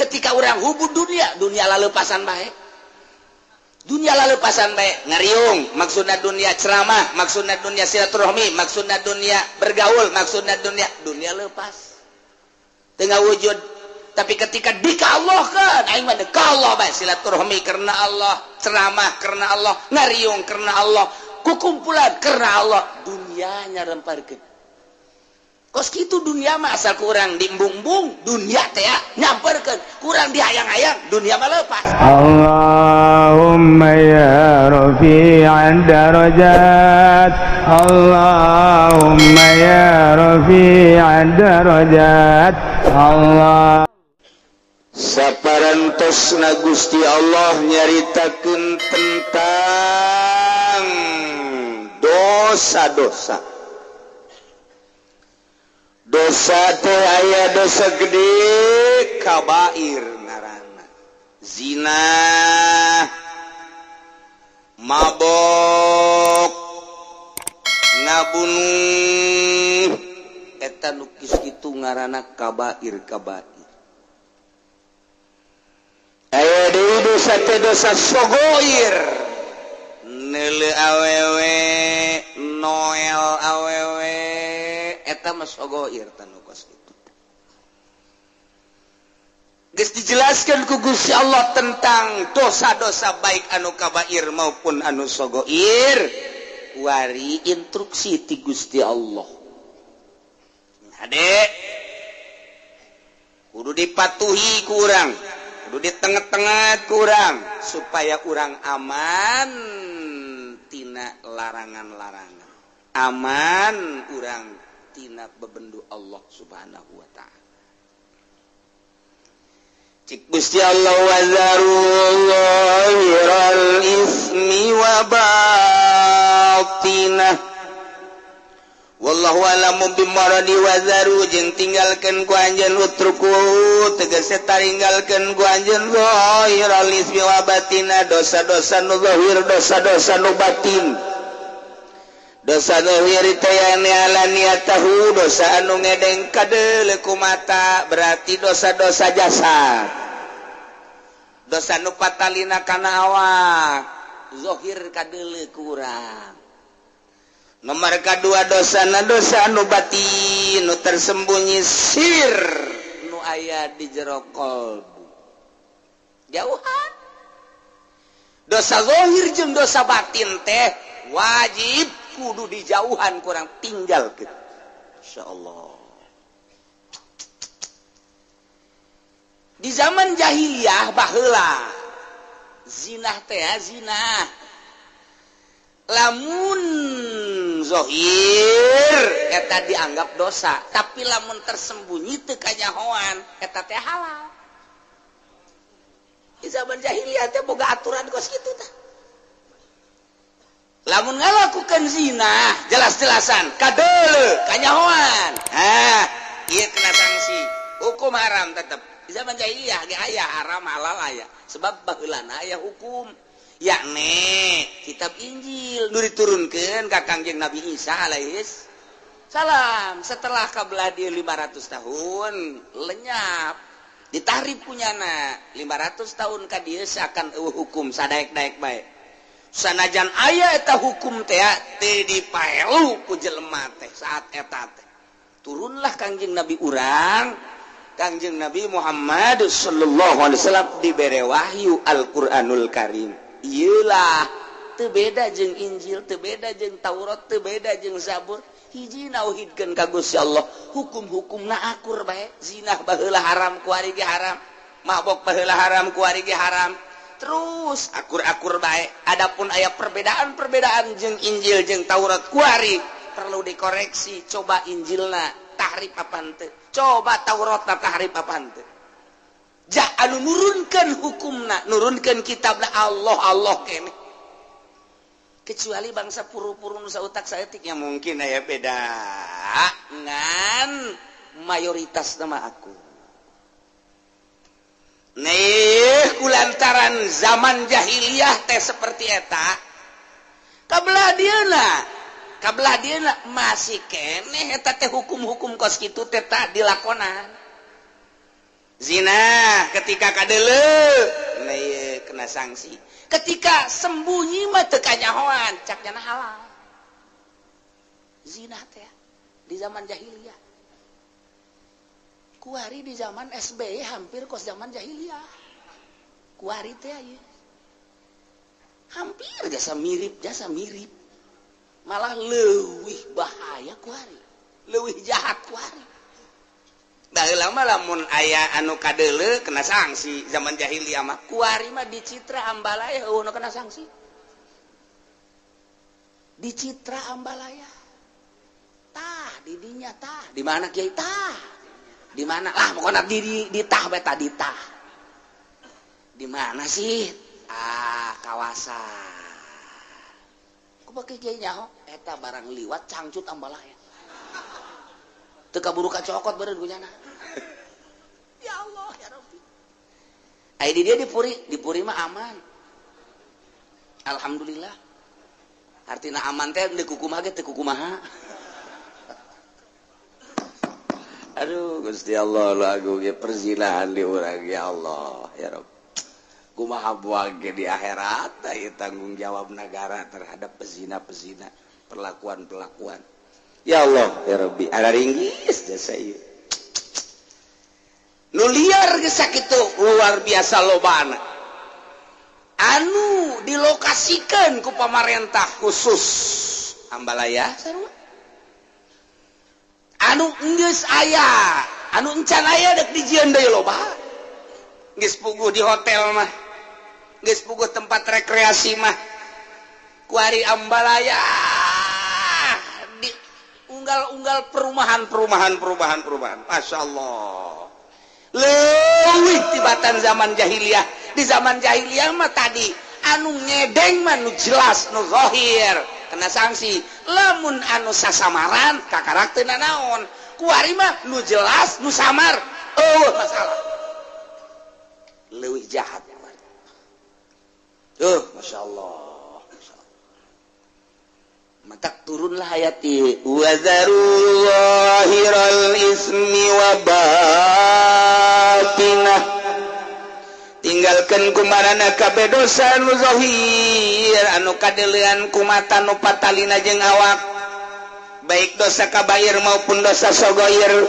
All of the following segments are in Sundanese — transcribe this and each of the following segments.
Ketika orang hubud dunia, dunia lalepasan bae. Dunia lalepasan bae, ngariung maksudna dunia, ceramah maksudna dunia, silaturahmi maksudna dunia, bergaul maksudna dunia, dunia lepas tengah wujud. Tapi ketika dikallahkan, aing mah ka Allah bae, silaturahmi karena Allah, ceramah karena Allah, ngariung karena Allah, kukumpulan karena Allah, dunianya remparkeun. Kos kitu dunia mah, asal kurang diembung-embung dunia teh nyamperkeun, kurang dihayang-hayang dunia mah lepas. اللهم يا رفيع الدرجات، اللهم يا رفيع الدرجات، الله Saparantosna Gusti Allah nyaritakeun tentang dosa-dosa. Dosa teh aya dosa gede, kabair ngaranna, zina, mabok, ngabunuh, eta nu kitu ngaranna kabair. Kabair aya deui dosa teh dosa sogoir, neuleu awewe, noel awewe, eta mah sogoir. Tanu kos kitu geus dijelaskan ku Gusti Allah tentang dosa-dosa, baik anu kabair maupun anu sogoir. Wari instruksi ti Gusti Allah, hade kudu dipatuhi kurang, kudu di tengah-tengah kurang, supaya urang aman tina larangan-larangan, aman urang tina bebendu Allah Subhanahu wa Ta'ala. Cik Gusti Allah, وذروا ظاهر الإثم وباطنه والله أعلم بمراده. وذروا jeung tinggalkeun ku anjeun, اتركوا tegese taringgalkeun ku anjeun, ظاهر الإثم وباطنه dosa-dosa nu zahir, dosa-dosa nu batin. Dosa zahir teh yani علانيته, dosa anu ngedeng kadeuleu ku mata, berarti dosa-dosa jasad, dosa nu patalina kana awak, zahir kadeuleu kurang. Nomor kedua, dosa na dosa nu batin, nu tersembunyi, sir, nu aya di jero kolbu, jauhan. Dosa zahir jeung dosa batin teh wajib kudu dijauhan, kurang tinggal gitu. Insyaallah di zaman jahiliyah baheula, zina teh zina lamun zohir eta dianggap dosa, tapi lamun tersembunyi teu kanyahoan eta teh halal. Di zaman jahiliyah teh boga aturan kos kitu tah. Lamun ngalakukan zina jelas-jelasan kadeuleu kanyahoan, ah ieu kena sanksi hukum haram tetep. Di zaman jahiliyah ge aya haram halal aya, sebab baheulana aya hukum, yakni kitab Injil nu diturunkeun ka Kangjeng Nabi Isa alaihis salam. Setelah kabelah dia 500 tahun lenyap, ditahrif punyana 500 tahun ka dieu seakan eueuh hukum, sadaek-daek bae. Sanajan aya eta hukum teh teu dipaelu ku jelema teh. Saat eta teh turunlah Kangjeng Nabi urang, Kangjeng Nabi Muhammad sallallahu alaihi wasallam, dibere wahyu Al-Qur'anul Karim. Iyalah, teu beda jeung Injil, teu beda jeung Taurat, teu beda jeung Zabur, hiji, nauhidkeun ka Gusti Allah, hukum-hukumna akur bae. Zina baheula haram, kuari ge haram. Mabok baheula haram, kuari ge haram. Terus akur-akur bae. Adapun aya perbedaan-perbedaan jeung Injil jeung Taurat kuari perlu dikoreksi. Coba Injilna tahrif apa henteu, coba Tauratna tahrif apa henteu. Ja anu nurunkeun hukumna, nurunkeun kitabna Allah, Allah keneh. Kecuali bangsa puru-puru nu sautak saeutik ya mungkin aya beda, ngan mayoritas nama aku nih. Kulantaran zaman jahiliyah teh seperti eta, kabelah dieuna, kabelah dieuna masih keneh eta teh hukum-hukum kos kitu teh tak dilakonan. Zina ketika kadeuleu, nah ieu kena sanksi. Ketika sembunyi mah teu kanyahoan, cak nyana halal. Zina teh di zaman jahiliyah. Kuari di zaman SBY hampir kos zaman jahiliyah. Kuari teh ieu. Hampir jasa mirip, jasa mirip. Malah leuwih bahaya kuari. Leuwih jahat kuari. Baheula mah lamun aya anu kadeuleu kena sanksi zaman jahiliyah mah. Kuari mah di Citra Ambalaya eueuh nu kena sanksi. Di Citra Ambalaya. Tah di dinya tah, di mana kiai tah? Di mana? Lah pokona di tah beta di tah. Di mana sih? Ah, kawasan. Ku bake kiai nyaho eta barang liwat cangcut Ambalaya. Teu kaburu kacokot beureun ku nyana. Ya Allah ya Rabbi. Ai di dia di Puri mah aman. Alhamdulillah. Artina aman teh deui kukumaha ge teu kukumaha. Aduh Gusti Allah lagu ge perzinahan di urang ya Allah ya Rabb. Kumaha buang ge di akhirat ieu tanggung jawab negara terhadap pezina-pezina, perlakuan-perlakuan. Ya Allah ya Rabbi, ada ringgis jasa ieu. Nu liar geus sakitu luar biasa lobana. Anu dilokasikeun ku pamarentah khusus Ambalaya sarua. Anu geus aya, anu encan aya dek dijieun deui loba. Geus puguh di hotel mah. Geus puguh tempat rekreasi mah. Kuari Ambalaya di unggal-unggal perumahan. Masya Allah. Leuwih tibatan zaman jahiliyah. Di zaman jahiliyah mah tadi anu ngedeng mah nu jelas nu zahir kena sanksi. Lamun anu sasamaran kakarak teu nanaon. Kuari mah nu jelas nu samar eueuh masalah. Leuwih jahat. Masya Allah. Matak turunlah ayat ieu wa zarul zahiral ismi wa batinah. Tinggalkeun kumarana kabeh dosa nu zahir anu kadeulean ku mata nu patalina jeung awak, baik dosa kabair maupun dosa sogoir,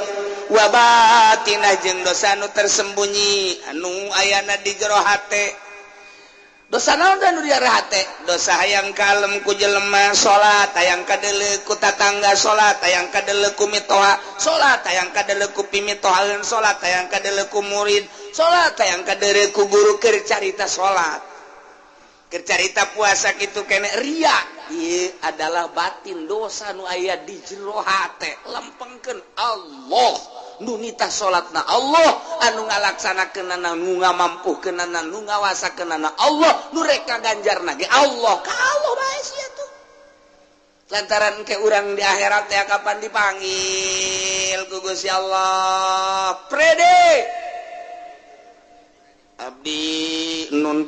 wa batinah jeung dosa anu tersembunyi anu ayana di jero hate. Dosa naon da nu di jero hate? Dosa hayang kalem ku jelema salat, hayang kadeuleu ku tatangga salat, hayang kadeuleu ku mitoha salat, hayang kadeuleu ku pimitohaeun salat, hayang kadeuleu ku murid salat, hayang kadeuleu ku guru keur carita salat, keur carita puasa kitu kene ria. Ieu adalah batin dosa nu aya di jero hate. Lempengkeun Allah nu nitah salatna Allah, anu ngalaksanakeunana, nu ngamampuhkeunana, nu ngawasakeunana Allah, nu rek ngaganjarna ge Allah. Ka Allah bae sia tuh. Lantaran ke urang di akhirat teh kapan dipanggil ku Gusti Allah. Prede abdi nun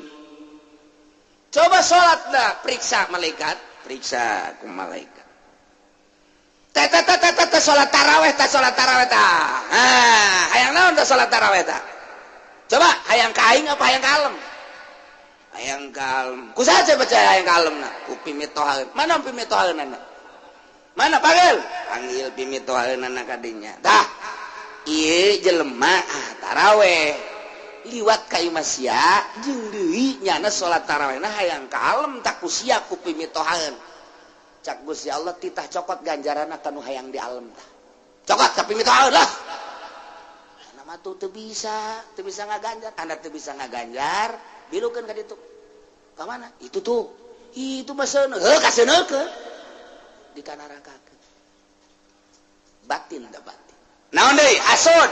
coba salatna periksa malaikat, periksa ku malaikat. Teh teh teh teh teh salat taraweh teh salat taraweh tah. Ah, hayang naon teh salat taraweh tah? Coba hayang ka aing apa hayang kalem? Hayang kalem. Ku saha coba hayang kalemna? Ku pimitohaeun. Mana pimitohaeunana? Mana panggil? Panggil pimitohaeunana ka dinya. Tah, ieu jelema taraweh. Liwat ka imah sia jeung deui nyana salat tarawehna hayang kalem tak ku sia ku pimitohaeun. Cak Gusti Allah titah cokot ganjaranna kanu hayang di alam tah. Cokot ka pimitohaeun lah. Ana mah tuh teu bisa ngaganjar. Anda teu bisa ngaganjar, bilukeun ka ditu. Ka mana? Itu tuh. Itu mah seuneu. Heuh kaseuneukeun. Di kanarakakeun. Batin da batin. Naon deui? Hasud.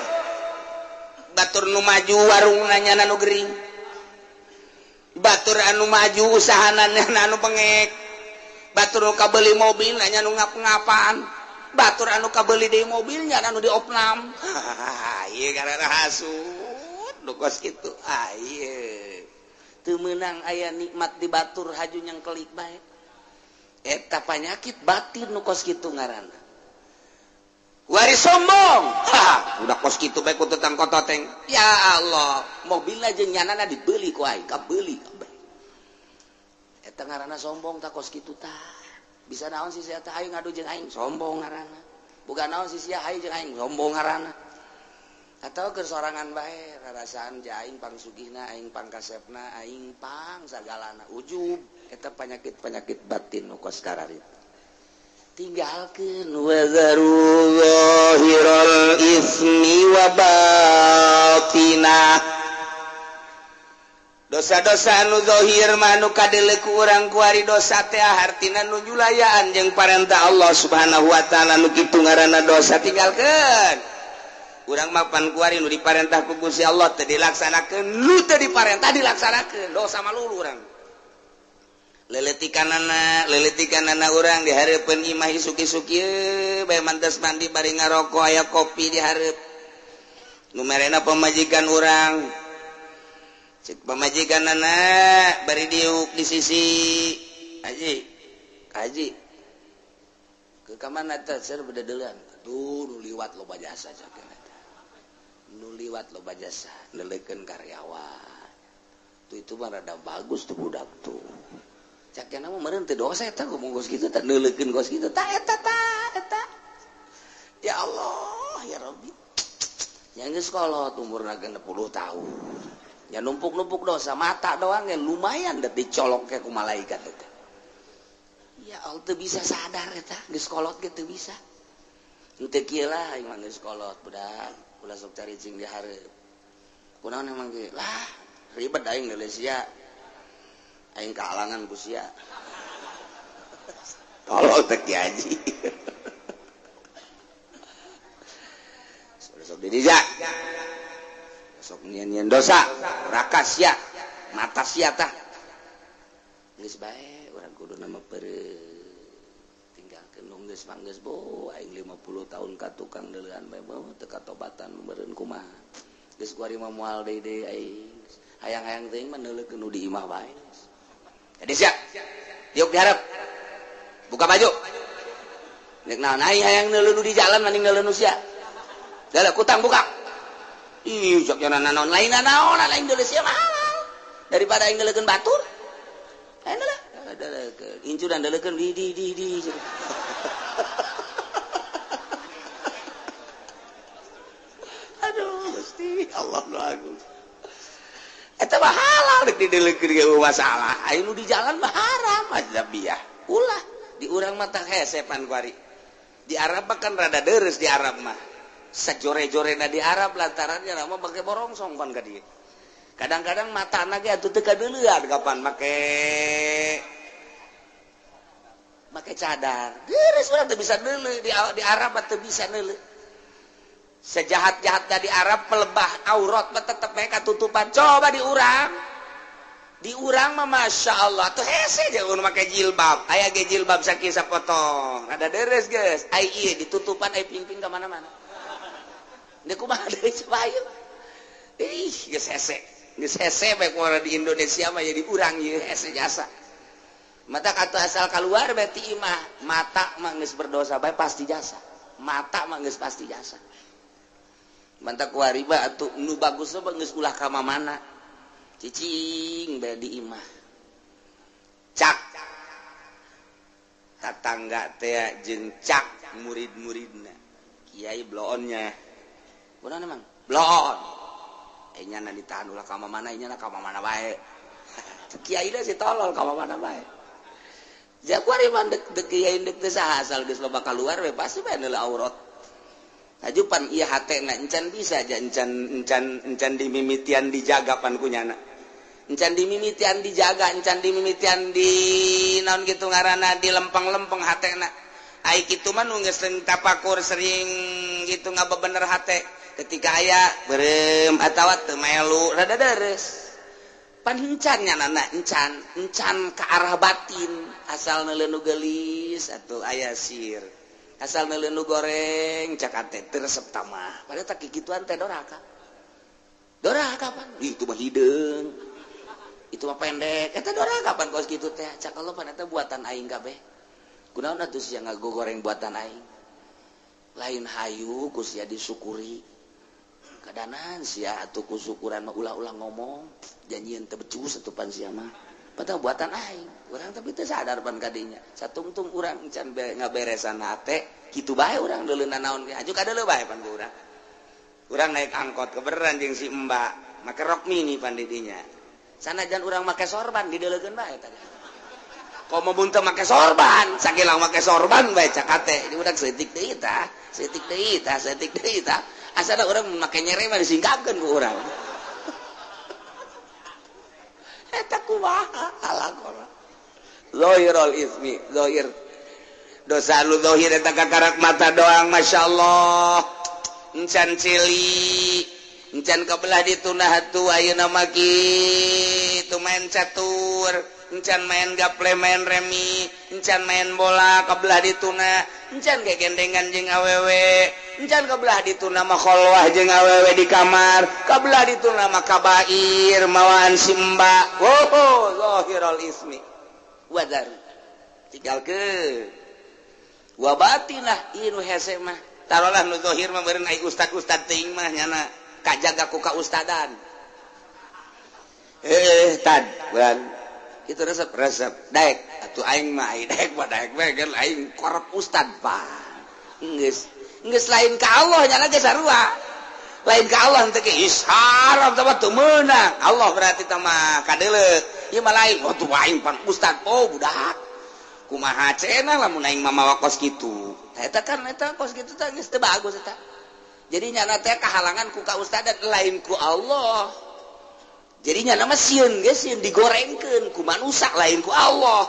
Batur nu maju warungna nyana nu gering. Batur anu maju usahana nyana anu bengek. Batur nu kabeuli mobil nanya nu ngap-ngapan. Batur anu kabeuli deui mobilnya anu diopnam. Ieu karena hasud nu kos kitu. Ah ieu teu meunang aya nikmat di batur haju nyang kelik bae. Eta panyakit batin nu kos kitu ngaranna. Wari sombong. Ha, udah kos kitu bae ku tetang kototeng. Ya Allah, mobilna jeung nyanana dibeli ku aing, kabeuli kabeh. Eta ngaranna sombong tah kos kitu tah. Bisa naon sih sia teh aing ngadu jeung aing, sombong ngaranna. Boga naon sih sia aing jeung aing, sombong ngaranna. Atau keur sorangan bae, rarasaan ja aing pangsugihna, aing pangkasepna, aing pang sagalana. Ujub eta penyakit-penyakit batin nu kos kararitu. Tinggalkeun wazaru zahiral ismi wa batinah. Dosa-dosa anu zahir mah nu kadeuleu ku urang kuari dosa teh hartina nu nyulayaan jeung parentah Allah Subhanahu wa taala nu kitu ngaranna dosa tinggalkeun. Urang mah pan kuari nu diparentah ku Gusti Allah teu dilaksanakeun, nu teu diparentah dilaksanakeun, dosa mah lulu urang. Leletikanana urang di hareupeun imah isuk-isuk ieu bae mantes mandi bari ngaroko aya kopi di hareup. Nu merena pamajikan urang. Cek pamajikanana bari diuk di sisi haji. Haji. Ke ka mana teh seur bededeulean. Aduh nu liwat loba jasa cak eta. Nu liwat loba jasa neuleukeun karyawan. Tuh itu mah rada bagus tuh budak tuh. Caknya mah meureun teu dosa eta ngomong kos kitu teh neuleukeun kos kitu tah eta tah eta. Ya Allah ya Rabbi. Nya geus kolot umurna 60 tahun. Nya numpuk-numpuk dosa mata doang yang lumayan da dicolok ke ku malaikat eta. Ya Allah teu bisa sadar eta geus kolot ge teu bisa. Henteu kieu lah aing mah geus kolot budak ulah sok caricing di hareup. Kunaon emang ge lah ribet aing deuleu sia. Aing kalangan ku sia. Tolol teh Ki Haji. Sok di dinya. Sok nyian-nyian dosa, raka sia, mata sia tah. Geus bae urang kudu nama peureuh. Tinggalkeun nu geus mah geus bo aing 50 tahun ka tukang deuleuan bae beuh teu katobatan meureun kumaha. Geus kuari mah moal deui deui aing. Hayang-hayang teuing mah neuleukeun nu di imah bae. Jadi siap, diuk diharap, buka baju. Nek naon aing hayang neuleuh di jalan mending neuleuh nu sia. Dalah kutang buka. Ih, sok jana naon lain naon lain deuleuh sia mah halal. Daripada aing neuleukeun batur. Aing deuleuh, deuleukeun. Incuran deuleukeun di. Aduh, Gusti Allah nu agung. Eta mah halal dek dideleukeun ge masalah. Aya nu di jalan mah haram azabiyah. Ulah di urang mah tah hesepan kuari. Di Arab mah kan rada deres di Arab mah. Sajore-jorena di Arab lantarannya mah make borongsong pan ka dieu. Kadang-kadang matana ge atuh teu kadeuleuan kapan make cadar. Deres urang teu bisa neuleuh di Arab mah teu bisa neuleuh. Sejahat-jahatnya di Arab pelebah aurat mah tetep mereka tutupan. Coba di urang mah masya Allah tuh hese jangan make jilbab. Aya ge jilbab sakieu sapotong. Ada deres geus. Ai ieu ditutupan ai pingping ka mana-mana. Deuk kumaha deui coba ieu. Ih geus hese. Geus hese bae kumaha di Indonesia mah jadi urang ieu hese jasa. Mata kata asal keluar berarti imah mata mah geus berdosa bae pasti jasa. Mata mah geus pasti jasa. Mantap kuari ba atuh nu bagus mah geus ulah ka mamana. Cicing bae di imah. Cak. Tatangga teh jeung cak murid-muridna. Kiai bloonnya. Kunaon emang? Bloon. Nya ditahan ulah ka mamana, nya ka mamana bae. Kiai da si tolol ka mamana bae. Ja kuari mah dek kiai dek teh saha asal geus loba kaluar we pasti bae neuleuh aurat. Ajupan ieu hatena encan bisa aja encan encan dimimitian dijaga pan kunyana. Encan dimimitian dijaga, encan dimimitian di naon kitu ngaranna di lempeng-lempeng hatena. Ai kitu mah nu geus sering tapakur sering gitu ngabebener hate. Ketika aya beureum atawa teu melu rada deres. Pan encan nyanana encan ke arah batin asal neuleuh nu geulis atuh aya sir. Asal neuleuh nu goreng cak ate teu resep tamah. Padahal tak kikituan teh doraka. Doraka pan. Ih, itu mah hideung. Itu mah pendek. Eta doraka pan kos kitu teh. Cak Allah pan eta buatan aing kabeh. Kunaon atuh sia ngagogoreng buatan aing. Lain hayu ku sia disyukuri. Kadanan sia atuh ku syukuran mah ulah-ulah ngomong, janjian teu becus atuh pan sia mah. Padahal buatan aing, urang tapi teu sadar pan kadinya. Satungtung urang can ngaberesan hate, kitu bae urang deuleunan naon ge aju kadeuleu bae pan ku urang. Urang naik angkot keberan jeung si Mbak, make rok mini pan di dinya. Sanajan urang make sorban dideuleukeun bae tadi. Komo mun teu make sorban, sakilang make sorban bae cakate. Di udah seutik deui tah, seutik deui tah, seutik deui tah. Asana urang make nyere mah disingkapkeun ku urang. Eta kumaha alakona. Zahirul ismi, zahir. Dosa lu zahir eta kakarak mata doang, masyaallah. Encan cili, encan kebelah ditunah atuh ayeuna mah kitu main catur, encan main gaple, main remi, encan main bola kebelah dituna, encan gegendengan jeung awewe, encan kebelah dituna mah kholwah jeung awewe di kamar, kebelah dituna mah kabair mawaan si mbak. Oh, zahirul ismi. Wadar. Tinggalkeun. Wa batinah ieu nu hese mah. Tarolah nu zahir mah meureun ai ustad-ustad teuing mah nyana kajaga ku kaustadan. Tad, bulan itu resep daek atuh aing mah ai daek mah daek we kan aing korep ustad pan. Geus lain ka Allah nyana ge sarua. Lain ka Allah teh ge isharam teh mah teu meunang. Allah berarti teh mah kadeuleu. Ieu mah lain, oh tuh aing pan ustad, oh budak. Kumaha cenah lamun aing mah mawa kos kitu. Eta kan eta kos kitu teh geus teu bagus eta. Jadi nyana teh kahalangan ku kaustadan lain ku Allah. Jadi nyana mah sieun ge sieun digorengkeun ku manusa lain ku Allah.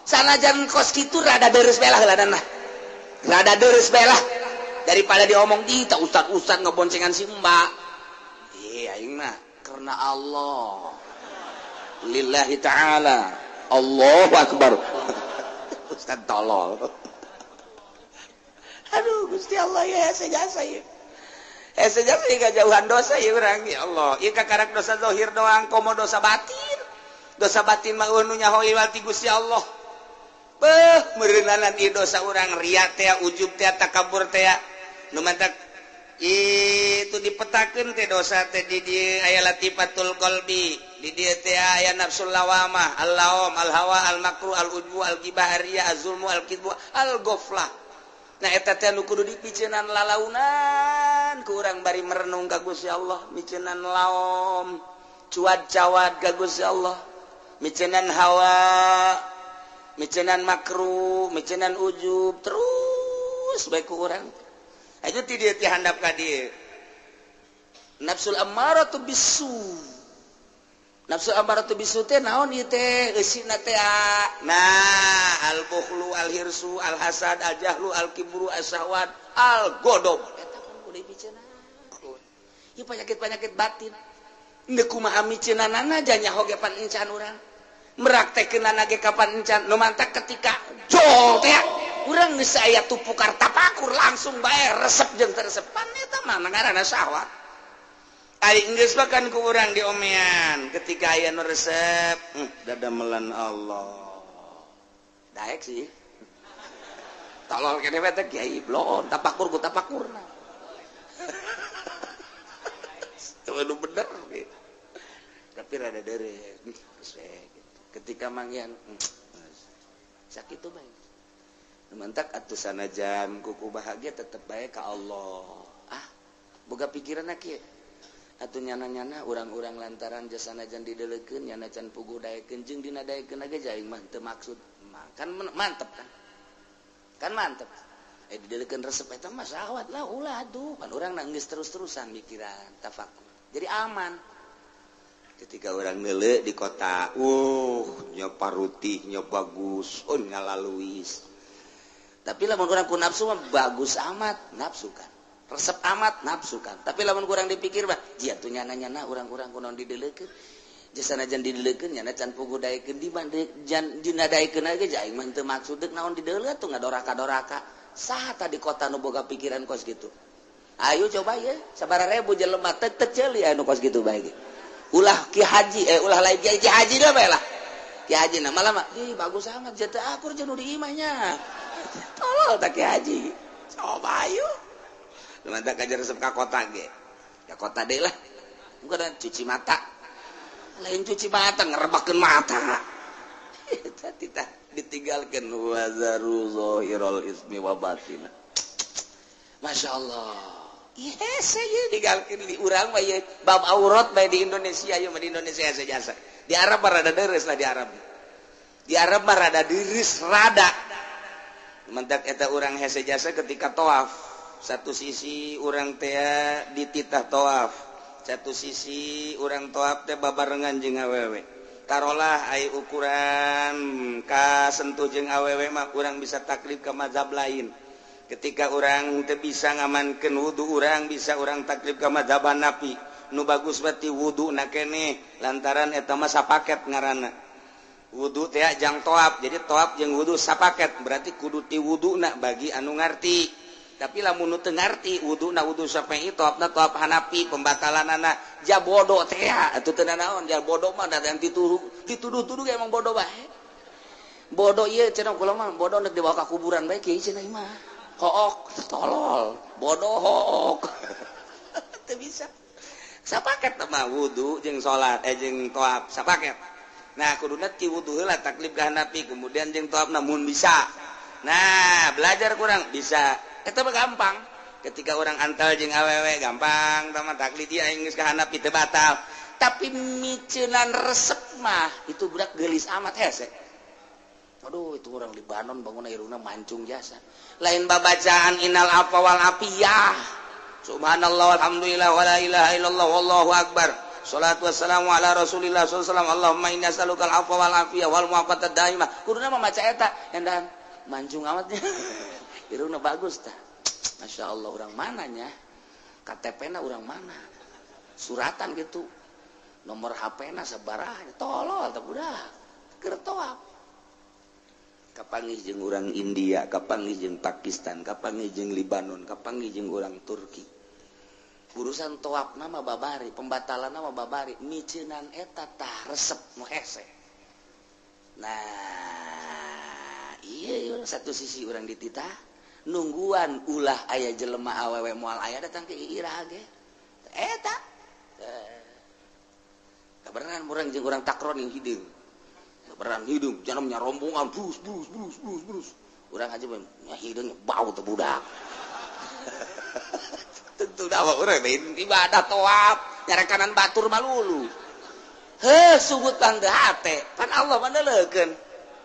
Sanajan kos kitu rada deres bae lah heulanan lah. Rada deres bae lah daripada diomong di tah ustad-ustad ngeboncengan si mbak. Aing mah karena Allah. Lillahi ta'ala. Allahu akbar. Ustad tolol. Aduh Gusti Allah ya sejasa ya. Sejasa ya jauhan dosa ya urang ya Allah. Ieu kakarak dosa zahir doang komo dosa batin. Dosa batin mah nu nyaho ti Gusti Allah. Beuh meureunanan ieu dosa urang riya teh, ujub teh, takabur teh. Nu mantak itu dipetakeun teh dosa teh di dieu aya latifatul qalbi, di dieu teh aya nafsul lawamah, al-laum, al-hawa, al-makru, al-ujbu, al-ghibah, ar-riya, az-zulmu, al-kidbu, al-ghaflah. Nah eta teh nu kudu dipiceunan lalaunan ku urang bari merenung ka Gusti Allah, miceunan laom, cuad-cawad ka Gusti Allah, miceunan hawa, miceunan makru, miceunan ujub, terus bae ku urang. Aja ti dieu ti handap ka dieu. Nafsul ammaratu bisu. Nafsu ammaratu bisu teh naon ieu teh eusina teh? Nah, al-bukhlu, al-hirsu, al-hasad, al-jahlu, al-kibru, as-syahwat, al-ghadab. Eta kan kudu dipiceunan. Ieu penyakit-penyakit batin. Ndeu kumaha miceunanana nyaho ge pan encan urang. Meraktekeunana ge kapan encan. Nu mantak ketika jol teh urang geus aya tupukar tapakur langsung bae resep jeung teresepan eta mah ngaranna syahwat. Ari geus bahkan ku urang diomean ketika aya nu resep, dadamelan Allah. Daek sih. Tolol kene we teh kiai blon tapakur ku tapakurna. Teu nu bener gitu. Tapi rada deure gitu. Ketika manggihan sakitu bae. Mantak atuh sanajan kuku bahagia tetep bae ka Allah. Ah, boga pikiranna kieu. Atuh nyana-nyana urang-urang lantaran jasanajan dideleukeun nyana can puguh daekeun jeung dina daekeun ge aing mah teu maksud. Kan mantep kan. Kan mantep. Dideleukeun resep eta mah syahwat lah ulah atuh. Pan urang geus terus-terusan mikiran tafakur. Jadi aman. Ketika orang neuleuh di kota, nya parutih nya bagus, oh ngalaluis. Tapi lamun urang ku nafsu mah bagus amat, nafsu kan. Resep amat, nafsu kan. Tapi lamun kurang dipikir mah, jia tuh nyana-nyana urang-urang kunaon dideleukeun. Jasanajan dideleukeun nyana can puguh daekeun di jan dina daekeun ge aing mah teu maksud deuk naon dideuleuh tuh ngadoraka-doraka. Saha tah di kota nu boga pikiran kos kitu? Ayo coba ye, sabaraha ribu jelema teu teu ceuli anu kos kitu bae ge. Ulah ki haji, ulah lain ki haji dah bae lah. Ki haji na malah mah, ih bagus amat jatuh akur jeung nu di imahnya. Tolol tak ki haji. Coba ayo. Mantap kajar resep ka kota ge. Ka kota deui lah. Bukan cuci mata. Lain cuci mata, ngerebakeun mata. Eta titah ditinggalkeun wazaru zahirul ismi wa batina. Masya Allah. Yes, saya digalkeun di urang mah ieu bab aurat bae di Indonesia, ieu mah di Indonesia hese jasa. Di Arab mah rada deres lah di Arab. Di Arab mah rada deres, rada. Mentak eta urang hese jasa ketika tawaf. Satu sisi urang teh dititah tawaf. Satu sisi urang tawaf teh babarengan jeung awewe. Tarolah ai ukuran kasentuh jeung awewe mah urang bisa taklid ke mazhab lain. Ketika urang teu bisa ngamankeun wudu, urang bisa urang taklid ke mazhab Hanafi. Nu bagus berarti wudu na keneh, lantaran eta mah sapaket ngaranna. Wudu teh jang tawaf, jadi tawaf jeung wudu sapaket, berarti kudu ti wuduna bagi anu ngarti. Tapi lamun nu teu ngarti, wuduna wudu Syafi'i, tawafna tawaf Hanafi, pembatalanana ja bodoh teh atuh teu nanaon, ja bodoh mah da yang dituduh-tuduh ge emang bodoh bae. Bodoh ieu cenah kula mah, bodoh nek dibawa ka kuburan bae kieu cenah mah. Hook, tolol, bodoh hook. Teu bisa. Sapaket mah wudu jeung salat jeung tawaf sapaket. Nah, kuduna ti wudu heula taklid ka Hanafi, kemudian jeung tawafna mun bisa. Nah, belajar kurang bisa. Eta mah gampang. Ketika orang antal jeung awewe gampang, tah mah taklid ieu aing geus ka Hanafi teu batal. Tapi miceunan resep mah itu budak geulis amat hese. Aduh, itu orang Libanon bangun irungna mancung jasa. Lain babacaan innal afwa wal afiyah. Subhanallah walhamdulillah wala ilaha illallah wallahu akbar. Salatu wassalamu ala Rasulillah sallallahu alaihi wasallam. Allahumma inni as'aluka al-afwa wal afiyah wal mu'afata daimah. Kuduna mah maca eta, endan mancung amatnya. Irungna bagus tah. Masya Allah, orang mananya? KTP-na orang mana? Suratan gitu. Nomor HP-na sabaraha? Tolol tah budak. Keur tawaf. Kapanggih jeung urang India, kapanggih jeung Pakistan, kapanggih jeung Libanon, kapanggih jeung urang Turki. Urusan tawaf nama babari, pembatalan nama babari, miceunan eta tah resep nu hese. Nah, iya satu sisi urang dititah nungguan ulah aya jelema awewe moal aya datang ke iraha ge. Eta. Kabeneran urang jeung urang takron yang hideung. Kabeneran hideung, jangan rombongan brus brus brus brus brus. Urang aja mah hideung bau teh budak. Tentu dawa urang lain ibadah tawaf, nyarekanan batur malulu. Heuh, sugut tang teu hate, pan Allah mah neuleukeun.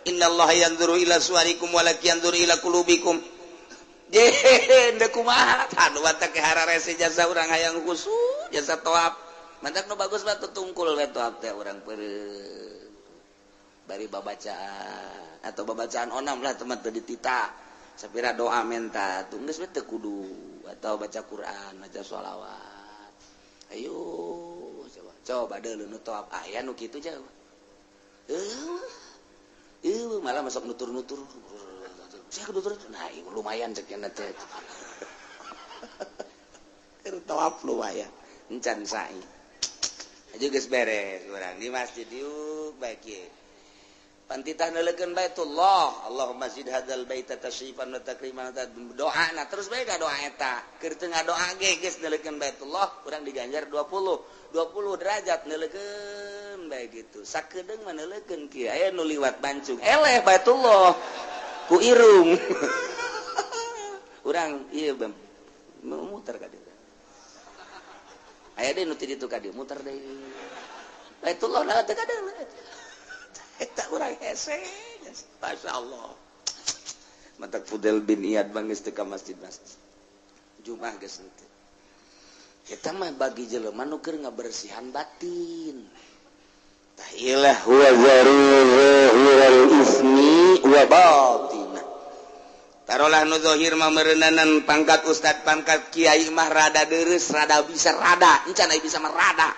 Innallaha yanzuru ila suwarikum walakin yanzuru ila qulubikum. Je, deuk kumaha? Tah nu batak hararese jasa urang hayang khusyuk jasa tawaf. Mantak nu bagus mah tutungkul we tawaf teh urang peureum. Bari babacaan atau babacaan onam lah teman teu ditita. Sapira doa menta tuh geus we teu kudu atau baca Quran, baca sholawat. Ayo coba coba deuleu nu tawaf aya nu kitu jauh. Malah masuk nutur-nutur. Saya nutur, nah lumayan cek teh. Keur tawaf lumayan. Encan sa'i. Aja geus beres urang di masjid yuk baik ye. Pantitah neuleukeun Baitullah, Allahumma zid hadzal baita tasyrifan wa takriman, doa na terus bae ka doa eta. Keur teu ngadoa ge geus neuleukeun Baitullah, urang diganjar 20 derajat neuleukeun bae gitu. Sakedeung mah neuleukeun kieu aya nu liwat bancung. Eleh Baitullah ku irung. Urang ieu muter ka dieu. Aya deui nu ti ditu ka dieu muter deui. Baitullah na teu kadeuleu. Eta urang hese. Masya Allah. Mantak Fudel bin Iyad bang geus teu ka masjid-masjid. Jumat geus henteu. Eta mah bagi jelema nu keur ngabersihan batin. Tah ilah huwa zahiral ismi wa batinah. Tarolah nu zahir mah meureunanan pangkat ustad, pangkat kiai mah rada deureuss, rada bisa rada, encan aya bisa mah rada.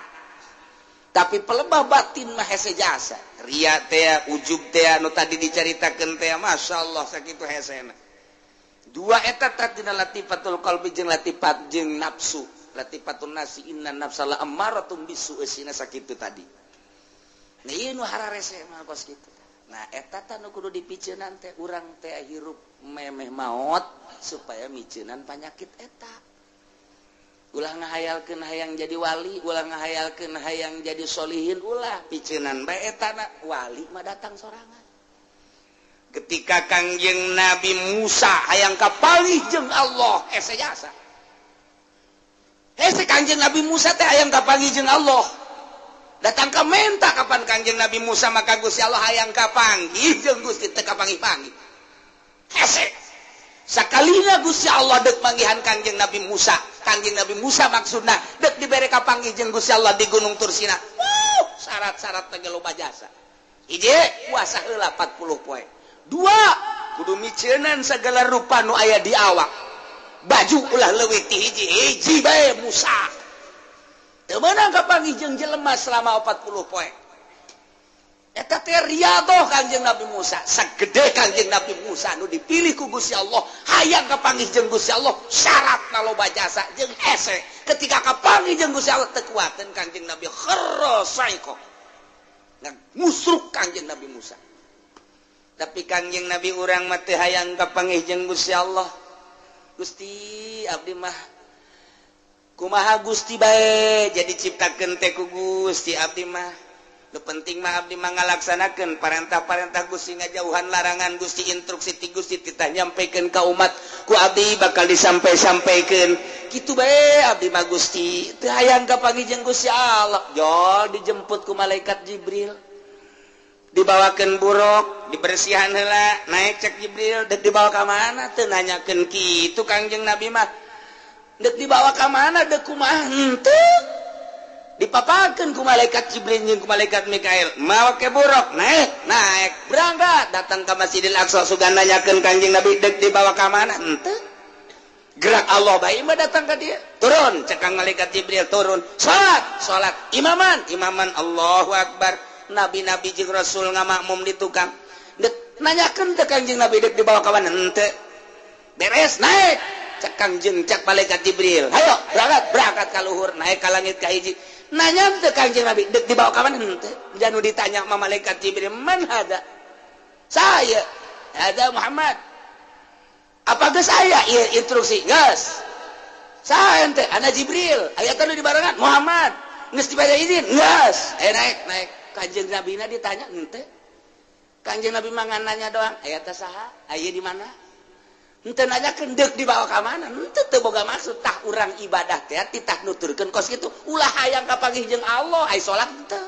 Tapi pelebah batin mah hese jasa. Ria teh, ujub teh nu tadi dicaritakeun teh, masyaallah sakitu hesena. Dua eta tadina latifatul qalbi jeung latifat jeung nafsu. Latifatun nasi inna nafsa la ammaratum bisu eusina sakitu tadi. Nah ieu nu hararese mah kos kitu. Nah eta tah nu kudu dipiceunan teh urang teh hirup memeh maot supaya miceunan panyakit eta. Ulah ngahayalkeun hayang jadi wali, ulah ngahayalkeun hayang jadi solihin, ulah piceunan bae eta na wali mah datang sorangan. Ketika Kangjeng Nabi Musa hayang kapanggih jeung Allah, hese jasa. Hese Kangjeng Nabi Musa teh hayang kapanggih jeung Allah. Datang ka menta kapan Kangjeng Nabi Musa maka Gusti Allah hayang kapanggih jeung Gusti teu kapanggih-panggih. Hese. Sakalina Gusti Allah deuk manggihan Kangjeng Nabi Musa. Kangjeng Nabi Musa maksudna deuk dibere kapanggih jeung Gusti Allah di Gunung Tursina. Wuh, syarat-syarat teh loba jasa. Hiji, puasa heula 40 poe. Dua, kudu miceunan segala rupa nu aya di awak. Baju ulah leuwih ti hiji, hiji bae Musa. Teu meunang kapanggih jeung jelema selama 40 poe. Eta teh riadoh Kangjeng Nabi Musa. Sagede Kangjeng Nabi Musa nu dipilih ku Gusti Allah, hayang kapanggih jeung Gusti Allah, syaratna loba jasa jeung hese. Ketika kapanggih jeung Gusti Allah teu kuateun Kangjeng Nabi kharra saiko. Ngusruk Kangjeng Nabi Musa. Tapi Kangjeng Nabi urang mah teu hayang kapanggih jeung Gusti Allah. Gusti abdi mah kumaha Gusti bae jadi ciptakeun teh ku Gusti abdi mah. Nu penting mah abdi mah ngalaksanakeun parentah-parentah Gusti, ngajauhan larangan Gusti, instruksi ti Gusti titah nyampikeun ka umat ku abdi bakal disampai-sampaikeun. Kitu bae abdi mah Gusti teu hayang kapanggih jeung Gusti Allah. Jol dijemput ku malaikat Jibril. Dibawakeun buruk, dibersihan heula, naik cek Jibril, deuk dibawa ka mana teu nanyakeun kitu Kangjeng Nabi mah. Deuk dibawa ka mana deuk kumaha henteu. Dipapakeun ku malaikat Jibril jeung ku malaikat Mikail, mawa ke buruk, naik, naik, berangkat datang ka Masjidil Aqsa sugan nanyakeun Kangjeng Nabi deuk dibawa ka mana henteu. Gerak Allah bae mah datang ka dia. Turun cek kang malaikat Jibril turun, salat, salat, imaman, imaman Allahu Akbar. Nabi-nabi jeung Rasul ngamakmum di tukang. Dek nanyakeun teh Kangjeng Nabi dek dibawa ka mana henteu. Beres naik cek Kangjeng cek malaikat Jibril. Hayo berangkat, berangkat ka luhur, naik ka langit ka hiji. Nanya teh Kangjeng Nabi dek dibawa ka mana henteu. Janu ditanya ma malaikat Jibril, "Man hada?" Saya, hada Muhammad. Apa geus aya ieu instruksi? Geus. Saya ente, ana Jibril. Aya teh nu dibarengan Muhammad. Geus dibere izin? Geus. Naik, naik. Kanjeng Nabi na ditanya henteu. Kanjeng Nabi mah nanya doang, aya teh saha? Aya di mana? Henteu nanyakeun deuk dibawa ka mana? Henteu teu boga maksud tah urang ibadah teh titah nuturkeun kos kitu. Ulah hayang kapanggih jeung Allah, ai salat henteu.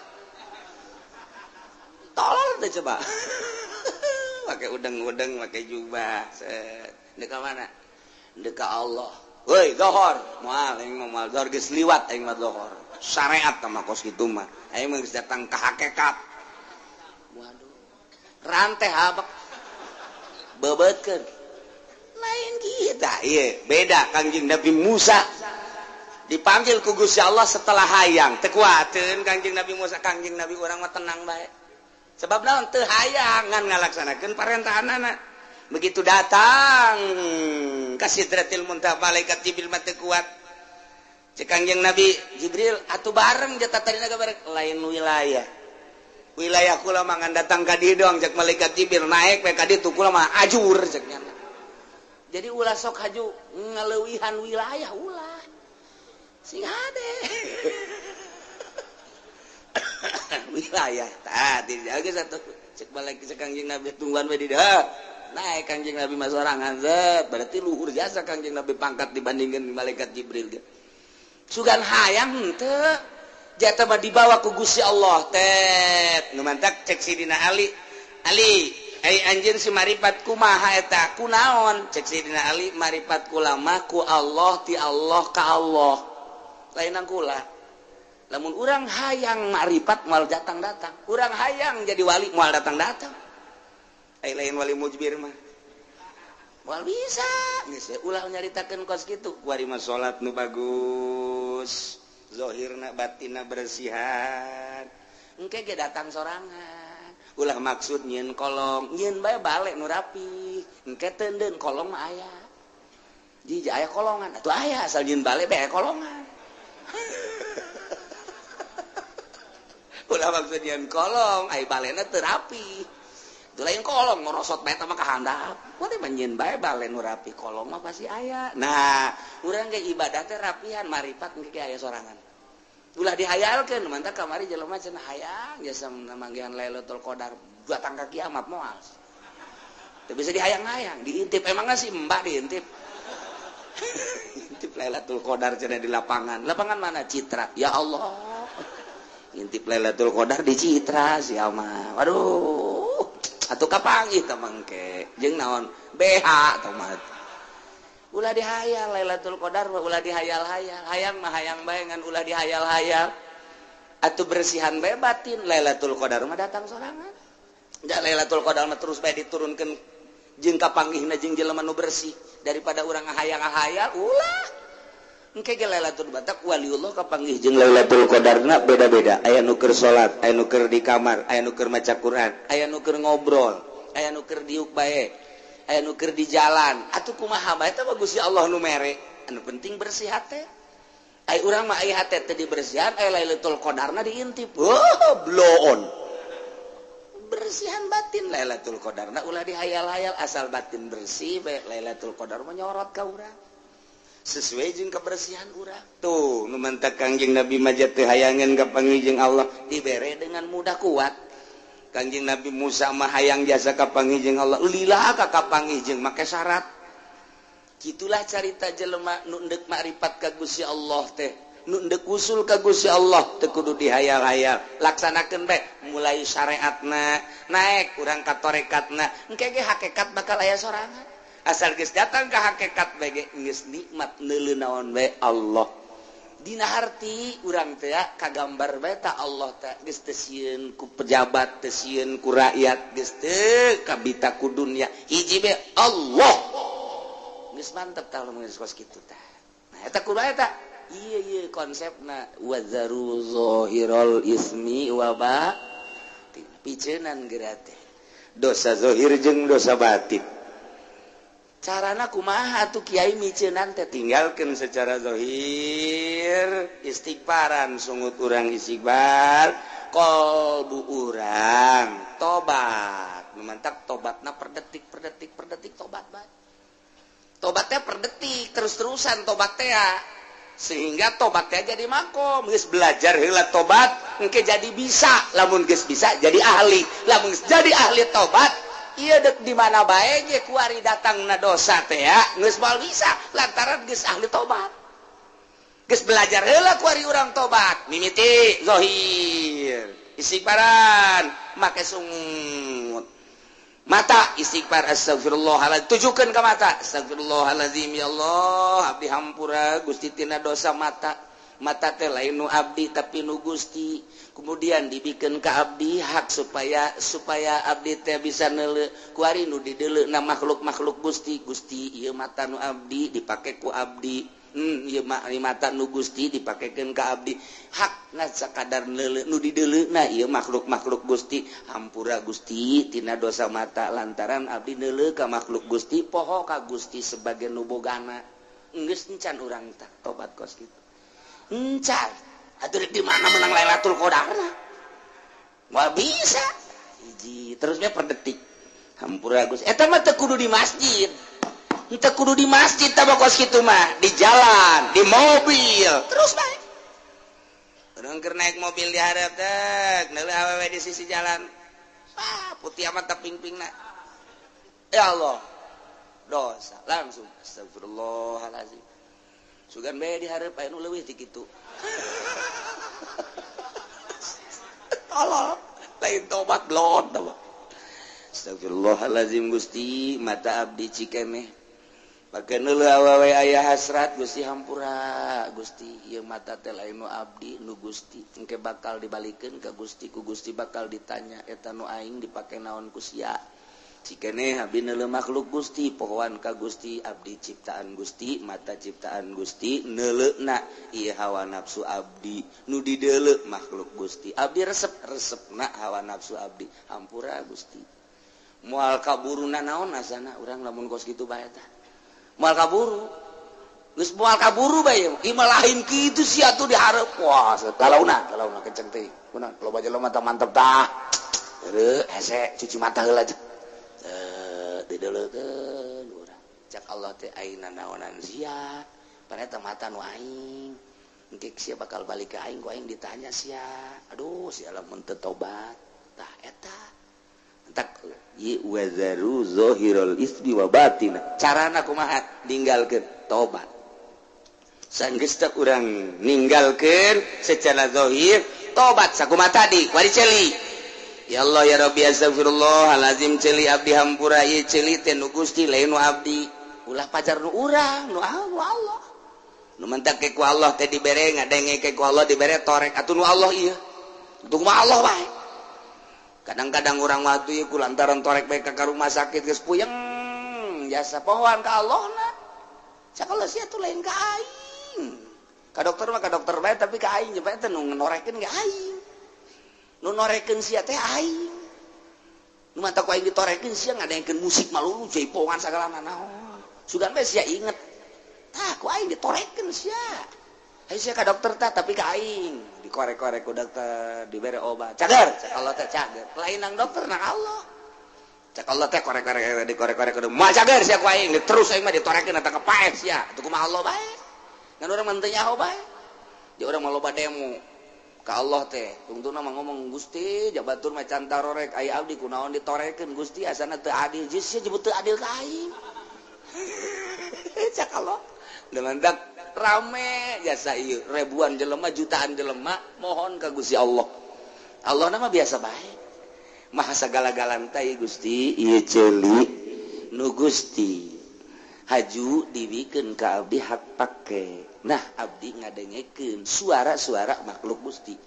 Tolol teh coba. Make udeng-udeng, make jubah. Set. Deuk ka mana? Deuk ka Allah. Woi, zohor. Moal aing mah moal zohor geus liwat aing mah zohor. Syariat mah kos kitu mah. Aing mah geus datang ka hakikat. Waduh. Rantai habak. Bebeutkeun. Lain kita, ieu beda Kangjeng Nabi Musa. Dipanggil ku Gusti Allah setelah hayang. Teu kuateun Kangjeng Nabi Musa, Kangjeng Nabi urang mah tenang bae. Sebab naon teu hayang ngan ngalaksanakeun parentahanana. Begitu datang ka Sidratil Muntaha malaikat Jibril mah teu kuat. Cek Kangjeng Nabi Jibril atuh bareng jatah tadina bareng lain wilayah. Wilayah kula mah ngan datang ka dieu doang cek malaikat Jibril naik we ka ditu kula mah ajur cek nya. Jadi ulah sok haju ngaleuwihan wilayah ulah. Sing hade. Wilayah tah dijaga satu cek malaikat cek Kangjeng Nabi tungguan we di dieu. Naik Kangjeng Nabi mah sorangan zet berarti luhur jasa Kangjeng Nabi pangkat dibandingkan malaikat Jibril ge. Sugan hayang henteu jatah mah dibawa ku Gusti Allah tet nu mantak cek Sidina Ali. Ali ai anjeun si maripat kumaha eta kunaon cek Sidina Ali maripat kula mah ku Allah ti Allah ka Allah lainan kula. Lamun urang hayang maripat moal datang-datang, urang hayang jadi wali moal datang-datang. Ai lain wali mujbir mah moal bisa geus ulah nyaritakeun kos kitu. Kuari mah salat nu bagus, zahirna batinna bersihan. Engke ge datang sorangan. Ulah maksud nyieun kolong, nyieun bae balik nu rapi. Engke teundeun kolong mah aya. Jiji aya kolongan, atuh aya asal nyieun balik bae kolongan. Ulah maksud nyieun kolong, ai balena teu rapi. Itu lain kolong ngorosot bae mah ka handap. Kuwi mah nyieun bae balen nu rapi, kolong mah pasti aya. Nah, urang ge ibadah teh rapihan maripat engke ge aya sorangan. Ulah dihayalkeun mantak kamari jelema cenah hayang jasa manggihan Lailatul Qadar batang ka kiamat moal. Teu bisa dihayang-hayang, diintip emangnya sih mbak diintip. Intip Lailatul Qadar cenah di lapangan. Lapangan mana? Citra. Ya Allah. Intip Lailatul Qadar di Citra sia mah. Waduh. Atuh kapanggih teh mangke. Jeung naon? BH tah mah. Ulah dihayal Lailatul Qadar mah ulah dihayal-hayal. Hayang mah hayang bae ngan ulah dihayal-hayal. Atuh bersihan bae batin Lailatul Qadar mah datang sorangan. Da Lailatul Qadar mah terus bae diturunkeun jeung kapanggihna jeung jelema nu bersih daripada urang ngahayang-ngahayal ulah. Engke ge Lailatul Batak waliullah kapanggih jeung Lailatul Qadarna beda-beda. Aya nu keur salat, aya nu keur di kamar, aya nu keur maca Quran, aya nu keur ngobrol, aya nu keur diuk bae, aya nu keur di jalan. Atuh kumaha bae teh bagus ya Allah nu mere. Anu penting bersih hate. Ai urang mah ai hate teh dibersihan, aya Lailatul Qadarna diintip. Oh, bloon. Bersihan batin Lailatul Qadarna ulah dihayal-hayal, asal batin bersih bae Lailatul Qadar mah nyorot ka urang. Sesuai jeung kebersihan urang. Tuh, nu mantak Kangjeng Nabi mah teu hayangeun kapanggih jeung Allah dibere dengan mudah kuat. Kangjeng Nabi Musa mah hayang jasa kapanggih jeung Allah, lila ka kapanggih jeung make syarat. Kitulah carita jelema nu endek makrifat ka Gusti Allah teh, nu endek usul ka Gusti Allah teu kudu dihayal-hayal, laksanakeun bae mulai syariatna, naik urang ka tarekatna, engke ge hakikat bakal aya sorangan. Asal geus datang ka hakikat bae ge geus nikmat neuleu naon bae Allah. Dina harti urang teh kagambar bae ta Allah teh geus teu sieun ku pejabat, teu sieun ku rakyat, geus teu kabita ku dunya. Hiji bae Allah. Geus mantep tah lamun geus kos kitu tah. Nah eta kudu eta. Ieu ieu konsepna wazaru zahirul ismi wa batin. Piceunan geura teh. Dosa zahir jeung dosa batin. Carana kumaha atuh kiai miceunan teh tinggalkeun secara zahir, istighfaran sungut urang istighfar, qalbu urang tobat. Nu mantak tobatna per detik per detik per detik tobat bae. Tobatnya per detik terus-terusan tobat teh sehingga tobatnya jadi makom. Geus belajar heula tobat engke jadi bisa, lamun geus bisa jadi ahli, lamun geus jadi ahli tobat ieu dek di mana bae ge kuari datangna dosa teh ya geus moal bisa lantaran geus ahli tobat. Geus belajar heula kuari urang tobat mimiti zahir istighfaran make sungut mata istighfar astagfirullahaladzim, tujukeun ka mata astagfirullahaladzim, ya Allah abdi hampura Gusti tina dosa mata. Mata teh lain nu abdi tapi nu Gusti, kemudian dibikeun ka abdi hak supaya abdi teh bisa neuleu kuari nu dideuleuna makhluk-makhluk Gusti. Gusti ieu mata nu abdi dipake ku abdi, ieu mata nu Gusti dipakekeun ka abdi, hak na sakadar neuleu nu dideuleuna ieu makhluk-makhluk Gusti, hampura Gusti tina dosa mata lantaran abdi neuleu ka makhluk Gusti, poho ka Gusti sebagai nu bogana. Geus encan urang tah tobat kos kitu. Encan atuh di mana menang Lailatul Qadarna? Moal bisa. Hiji terusnya per detik. Hampura Gusti. Eta mah teu kudu di masjid. Teu kudu di masjid tah kos kitu mah, di jalan, di mobil, terus bae. Urang keur naik mobil di hareup teh, neuleuh awewe di sisi jalan. Ah, putih amat tah ping-pingna. Ya Allah. Dosa langsung astagfirullahalazim. Sugan bae di hareup aya nu leuwih ti kitu. Tolol, lain tobat blon tah. Astagfirullahalazim Gusti, mata abdi cikeneh. Pake neuleuh awewe aya hasrat Gusti hampura Gusti, ieu mata teh lain nu abdi nu Gusti, engke bakal dibalikeun ka Gusti, ku Gusti bakal ditanya eta nu aing dipake naon ku sia. Cikeneh abdi neuleuh makhluk Gusti, pohoan ka Gusti, abdi ciptaan Gusti, mata ciptaan Gusti, neuleuhna ieu hawa nafsu abdi, nu dideuleu makhluk Gusti, abdi resep-resepna hawa nafsu abdi, hampura Gusti. Moal kaburuna naon asana urang lamun kos kitu bae tah. Moal kaburu. Geus moal kaburu bae ieu mah lain kitu sia tuh dihareup. Wah, kalauna kenceng teh. Kunaon loba jelema mata mantep tah. Heureut hese cuci mata heula. Dideleukeun urang. Cak Allah teh aing nanaonan sia. Paneta mata nu aing. Engke sia bakal balik ke aing, ku aing ditanya sia. Aduh, sia lamun teu tobat. Tah eta. Entak ieu wazaru zahirul ismi wa batina. Carana kumaha? Ninggalkeun tobat. Sanggeus teh urang ninggalkeun secara zahir, tobat sakumaha tadi, wari ceuli. Ya Allah ya Rabbi astagfirullahalazim ceuli abdi hampura ieu ceuli teh nu Gusti lain nu abdi. Ulah pajar nu urang, nu Allah. Nu mentak ke ku Allah teh dibere ngadenge ke ku Allah dibere torek atuh nu Allah ieu. Untuk mah Allah bae. Kadang-kadang urang waktu ieu ku lantaran torek bae ka rumah sakit geus puyeng jasa pohoan ka Allah na. Cak Allah sia tuh lain ka aing. Ka dokter mah ka dokter bae tapi ka aing bae teh nu norekeun ge aing. Nu norekeun sia teh aing. Nu mantap ku aing ditorekeun sia ngadengkeun musik malulu jaipongan sagala nanaon. Sugan bae sia inget. Tah ku aing ditorekeun sia. Hayu sia ka dokter tah tapi ka aing dikorek-korek ku dokter dibere obat. Cager, cak Allah teh cager. Lain nang dokter nang Allah. Cak Allah teh korek-korek dikorek-korek kudu moal cager sia ku aing terus aing mah ditorekeun eta kepaeh sia. Atuh kumaha Allah bae. Ngan urang mah teu nyaho bae. Di urang mah loba demo ka Allah teh. Tungtungna mah ngomong Gusti jabatur mah can tarorek aya abdi kunaon ditorekeun Gusti asana teu adil. Geus sia jebut teu adil ka aing. Cak Allah. Dengan dak rame jasa ieu ribuan jelema jutaan jelema mohon ka Gusti Allah. Allah nama biasa bae. Maha sagala-galana teh Gusti ieu ceuli nu Gusti haju dibikeun ka abdi hak pake. Nah abdi ngadengekeun suara-suara makhluk Gusti.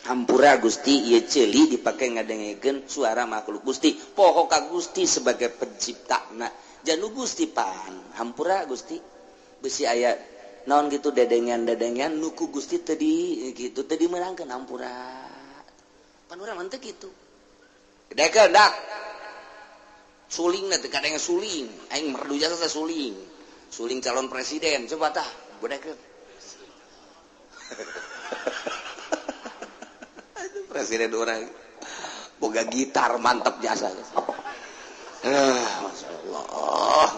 Hampura Gusti ieu ceuli dipake ngadengekeun suara makhluk Gusti. Poho ka Gusti sebagai penciptana. Janu Gusti pan hampura Gusti besi aya naon gitu dedengan-dedengan nu ku Gusti tadi gitu tadi meunangkeun hampura. Pan urang mah teu kitu. Dekeun dak. Suling teh kadang suling, aing merdu jasa suling. Suling calon presiden coba tah godekeun. Presiden urang boga gitar mantep jasa. Masya Allah.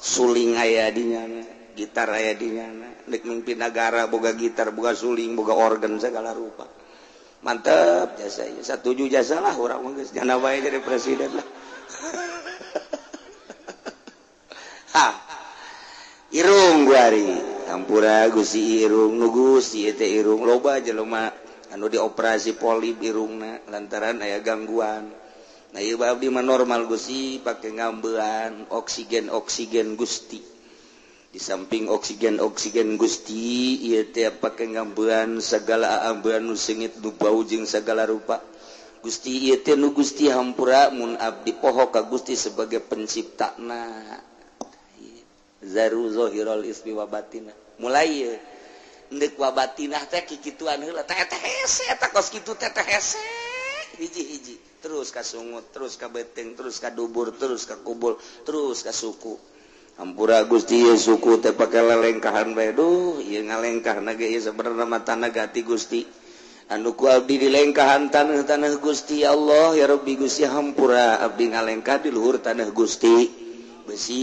Suling aya di nyana, gitar aya di nyana, nek mimpin negara boga gitar, boga suling, boga organ segala rupa. Mantep jasa ieu. Satuju jasa lah urang mah geus jana bae jadi presiden lah. Ha. Irung guari, hampura Gusti irung nu Gusti teh irung loba jelema anu dioperasi polip irungna lantaran aya gangguan. Nah ieu abdi mah normal Gusti pake ngambean oksigen oksigen Gusti. Di samping oksigen oksigen Gusti ieu teh pake ngambean segala ambean nu seungit nu bau jeung segala rupa. Gusti ieu teh nu Gusti hampura mun abdi poho ka Gusti sebagai penciptana. Zaru zahirul ismi wa batina. Mulai ieu endek wa batinah teh kikituan heula teh teh hese eta kos kitu teh teh hese hiji-hiji. Terus ka sungut, terus ka beteng, terus ka dubur, terus ka kubur, terus ka suku. Hampura Gusti ieu suku teh pake lelengkahan bae. Duh, ieu ngalengkahna ge ieu sabenerna mah tanah gati Gusti. Anu ku abdi dilengkahan tanah-tanah Gusti ya Allah ya Rabbi Gusti hampura abdi ngalengkah di luhur tanah Gusti. Besi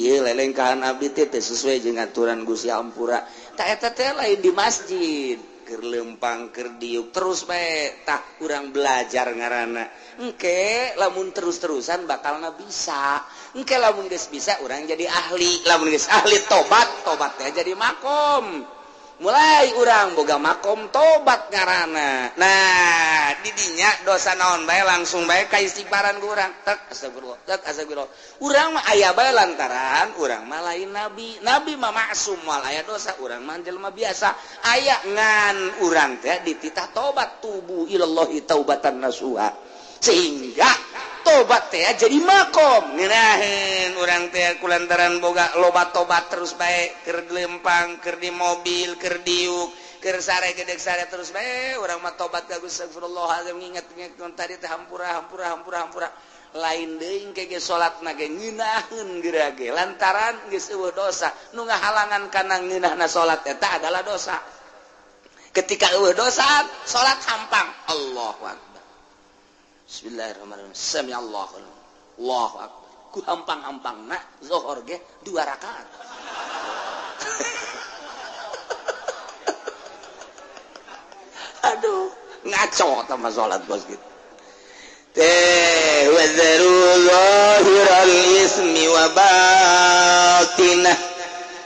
ieu lelengkahan abdi teh teu sesuai jeung aturan Gusti hampura. Tah eta teh lain di masjid. Keur lempang keur diuk terus bae tah urang belajar ngaranna. Engke lamun terus-terusan bakalna bisa. Engke lamun geus bisa urang jadi ahli. Lamun geus ahli tobat, tobat teh jadi makom. Mulai urang boga makom tobat ngaranna. Nah, didinya dosa naon bae langsung bae ka istighfaran ku urang. Tek astagfirullah, tek astagfirullah. Urang mah aya bae lantaran urang mah lain nabi. Nabi mah maksum moal aya dosa, urang mah jelema biasa. Aya ngan urang teh dititah tobat tubu ilallahi taubatan nasuha. Sehingga tobat teh jadi makom. Ngeunaheun urang teh kulantaran boga loba tobat terus bae keur lempang, keur di mobil, keur diuk, keur sare gedeg sare terus bae urang mah tobat ka Gusti astagfirullahalazim nginget-nginget tadi teh hampura hampura hampura hampura. Lain deui engke ge salatna ge ngeunaheun geura ge lantaran geus eueuh dosa. Nu ngahalangan kana ngeunahna salat eta adalah dosa. Ketika eueuh dosa, salat hampang. Allahu akbar. Bismillahirrahmanirrahim. Sami Allahu. Allahu akbar. Ku hampang-hampangna zuhur ge 2 rakaat. Aduh, ngaco sama salat bos gitu. Teh wadharu zahiral ismi wa batinah.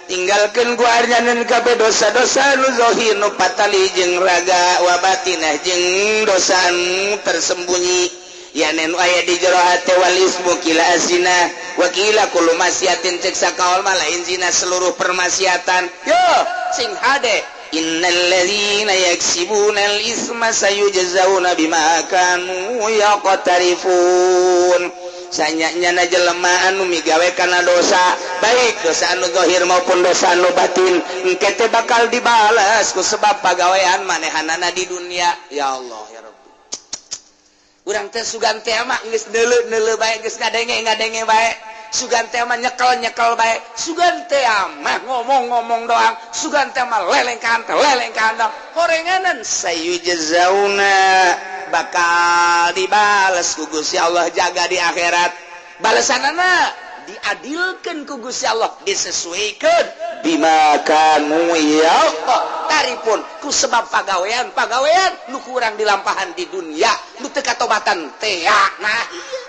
Tinggalkeun ku arjanan kabeh dosa-dosa nu zahir nu patali jeung raga wa batinah jeung dosa nu tersembunyi. Yanen aya di jero hate wal ismu kila azina wa kila kullu maksiatin cek sakaol mah lain zina seluruh permaksiatan. Yo sing hade innal ladzina yaksibunal isma sayujzauna bima kanu yaqtarifun. Sanyanya jelema anu migawe kana dosa, baik dosa anu zahir maupun dosa anu batin, engke teh bakal dibalas ku sebab pagawean manehanana di dunia. Ya Allah ya Rabbi. Urang teh sugan teh mah geus neuleu-neuleu bae, geus ngadenge-ngadenge bae. Sugan teh mah nyekel-nyekel bae, sugan teh mah ngomong-ngomong doang, sugan teh mah lelengkahan teh lelengkahan doang. Horenganan sayujzauna bakal dibales ku Gusti Allah jaga di akhirat. Balesanana diadilkeun ku Gusti Allah, disesuaikan bima kanu yaqtarifun ku sebab pagawean-pagawean nu kurang dilampahan di dunia, nu teu katobatan teh. Nah ieu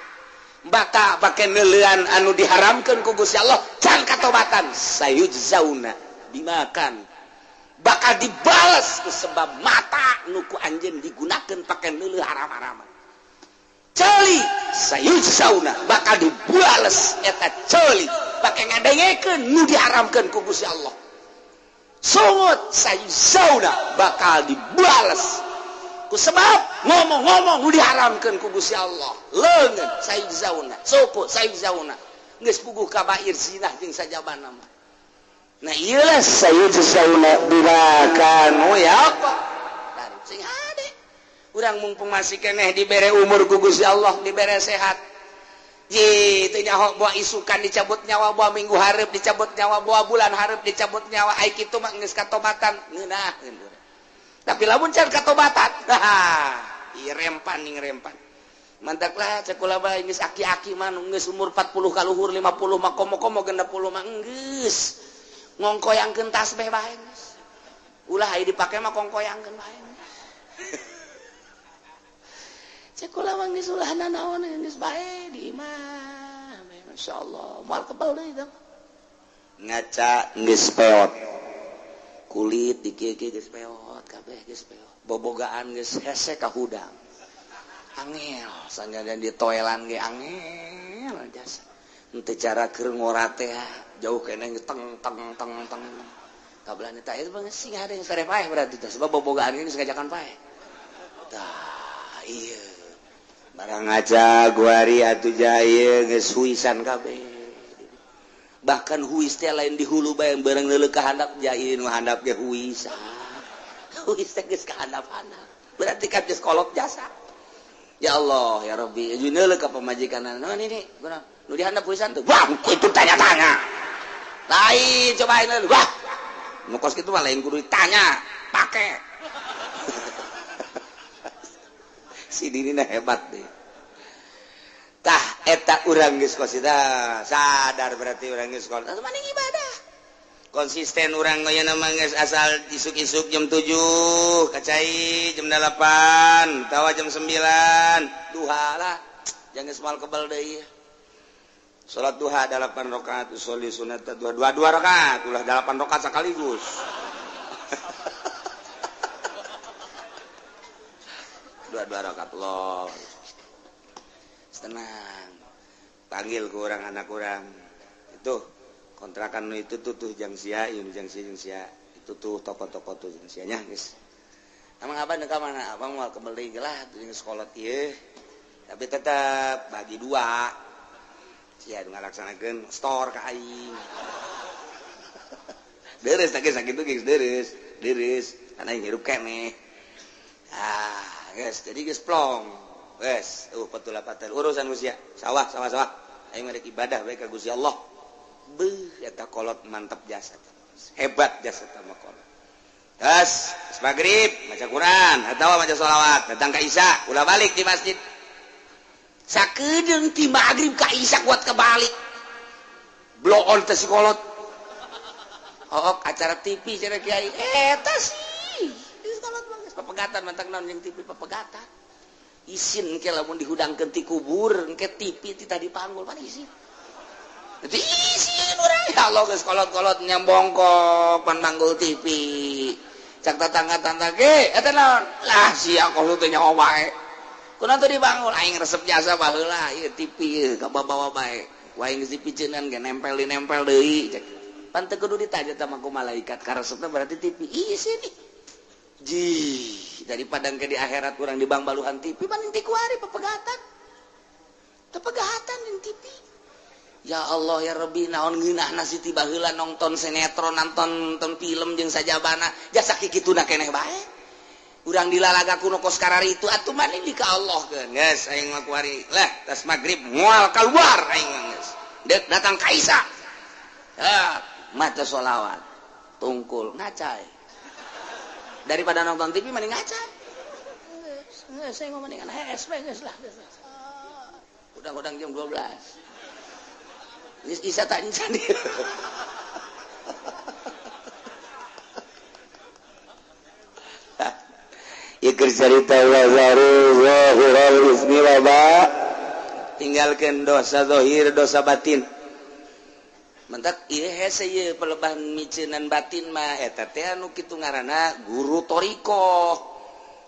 bata pake neuleuan anu diharamkeun ku Gusti Allah can katobatan sayujzauna bimakan bakal dibales ku sebab mata nu ku anjeun digunakeun pake neuleuh haram-haraman. Ceuli sayujzauna bakal dibales eta ceuli pake ngadengekeun nu diharamkeun ku Gusti Allah. Sungut sayujzauna bakal dibales ku sebab ngomong-ngomong nu diharamkeun ku Gusti Allah. Leungeun sayujzauna, suku sayujzauna geus puguh kabair zinah jeung sajabana mah. Nah ieu lah sayujzauna bima kanu yaqtarif. Sing hade urang mumpung masih keneh dibere umur ku Gusti Allah, dibere sehat. Ye teu nyaho boa isukan dicabut nyawa, boa minggu hareup dicabut nyawa, boa bulan hareup dicabut nyawa, ai kitu mah geus katobatan ngeunaheun. Tapi lamun can katobatan, ieu rempan ning rempan. Mantaklah cek kula bae geus aki-aki mah geus umur 40 kaluhur 50 mah komo-komo 60 mah geus. Ngongkoyangkeun tasbih bae geus. Ulah aya dipake mah kongkoyangkeun bae. Cek kula mah geus ulah nanaon geus bae di imah. Masyaallah, moal kebal deui tah. Ngaca geus peot. Kulit di kieu-kieu geus peot. Kabeh geus peot. Bobogaan geus hese ka hudang. Angel sanajan di toelan ge angel jasa. Henteu cara keur ngora teh jauh keneh teng teng teng teng. Kabelan eta ieu mah sing hade sare paeh berarti teh sebab bobogaan geus ngajakan paeh. Tah ieu. Barang ngaca guari atuh jaye geus huisan kabeh. Bahkan huis teh lain di hulu bae bareng neuleuh ka handap jaye nu handap ge huisan. Huis teh geus ka handap-handap. Berarti kan geus kolot jasa. Ya Allah ya Rabbi, neuleuh ka pamajikanna. Naon ini? Kunaon? Nu di handap huisan tuh. Wah, itu tanya-tanya. Lain cobain leuleuh. Wah. Nu kos kitu mah lain kudu ditanya, pake. Si dirina hebat deh. Tah eta urang geus kos sadar berarti urang geus kos. Maning ibadah. Konsisten urang ayeuna mah geus asal isuk-isuk jam 7, kacai jam 8, tawa jam 9, duha lah. Jangan geus moal kebal deui. Salat duha 8 rakaat, usolli sunat duha 2 rakaat, ulah 8 rakaat sekaligus. 2 rakaat loh. Tenang. Panggil ke orang anak orang. Itu kontrakan itu tuh jang sia, ieu jang sia jeung sia. Itu tuh toko-toko tuh jang sianya geus. Emang abang ka mana? Abang moal kebeli lah jeung sekolah ieu. Tapi tetep bagi dua. Sia nu ngalaksanakeun store ka aing. Deres teh sakitu geus deres, deres. Kana aing hirup keneh. Ah, geus jadi geus plong. Wes, petulapaten urusan Gusti sawah sawah sawah. Aing rek ibadah bae ka Gusti Allah. Beuh eta kolot mantap jasa. Hebat jasa eta mah kolot. Terus magrib maca Quran atawa maca sholawat, datang ka Isya, ulah balik di masjid. Sakedeung ti magrib ka isya kuat kebalik. Blow on teh si kolot. Hook acara TV cenah kiai. Eta sih. Geus kolot mah geus papegatan mantak naon jeung TV papegatan. Isin engke lamun dihudangkeun ti kubur engke TV ti tadi panggul pan isin. Jadi isin urang ya Allah geus kolot-kolot nyambongkok pan manggul TV. Cak tetangga-tetangga ge eta naon? Lah sia kolot teh nyaho bae. Kunaon teu dibangun aing resep jasa baheula ieu TV ieu kabawa bae. Ku aing geus dipiceunan ge nempel dinempel deui cek. Pan teu kudu ditanya tah ku malaikat karesepna berarti TV. Isin jih daripada engke di akhirat urang dibangbaluhan TV mending ti kuari pepegatan. Tepegatan jeung TV. Ya Allah ya Rabbi naon ngeunahna si ti baheula nonton sinetron nonton film jeung sajabana jasa kikituna keneh bae. Urang dilalaga kuno kos kararitu atuh maning di ka Allah keun geus aing mah kuari lah tas magrib moal kaluar aing mah geus. Deuk datang ka Isa. Ah maca sholawat tungkul ngacai. Daripada nonton TV mending ngacai. Geus geus aing mah mendingan HSP geus lah. Udang-udang jam 12. Isa tak encan dia. Iker cerita wazaru zahiral ismi waba. Tinggalkan dosa zahir, dosa batin. Mentak ieu hese ieu pelebah miceunan batin mah eta teh anu kitu ngaranna guru thariqah.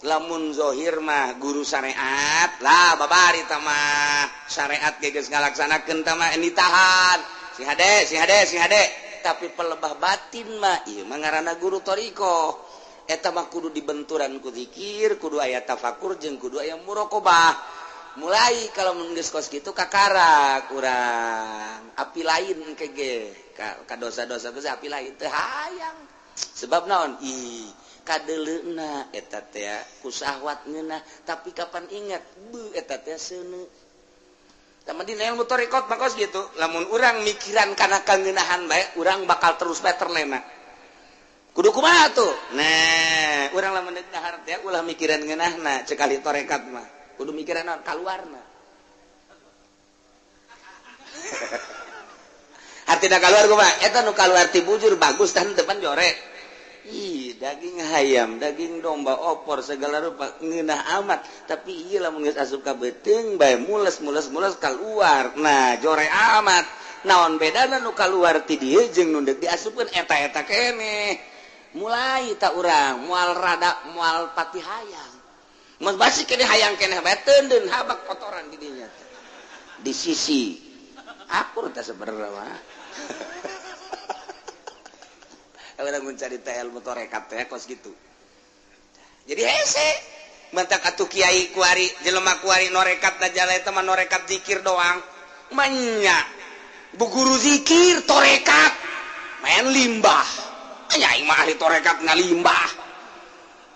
Lamun zahir mah guru syariat lah babari tah mah syariat ge geus ngalaksanakeun tah mah ditahan si hade si hade si hade tapi pelebah batin mah ieu mah ngaranna guru thariqah eta mah kudu dibenturan ku zikir kudu aya tafakur jeung kudu aya muraqabah mulai kalau mun geus kos kitu kakara kurang api lain engke ge ka dosa-dosa geus api lain teu hayang sebab naon ih kadeleuna eta teh ku syahwat ngeunah tapi kapan ingat beuh eta teh seuneu tah mah dina ilmu thariqat mah kos kitu lamun urang mikiran kana kangeunahan bae urang bakal terus bae terlena kudu kumaha tuh nah urang lamun deuk dahar teh ulah mikiran ngeunahna cek ahli thariqat mah kudu mikiran naon kaluarna artina kaluar kumaha eta nu kaluar ti bujur bagus tah depan jore. Ih, daging hayam, daging domba, opor segala rupa ngeunah amat, tapi ieu lamun geus asup ka beuteung bae mules mules mules kaluar. Nah, jore amat. Naon bedana nu kaluar ti dieu jeung nu deuk diasupkeun eta-eta keneh. Mulai ta urang moal rada moal pati hayang. Mun basi keneh hayang keneh bae teundeun habak kotoran di dinya. Di sisi akur teh sebenarnya mah. Orang mencari ilmu tarekat teh kos gitu. Jadi hese mentak atuh kiai kuari jelema kuari norekat da jala eta mah norekat zikir doang. Manya bu guru zikir tarekat main limbah. Nya aing mah ahli tarekat ngalimbah.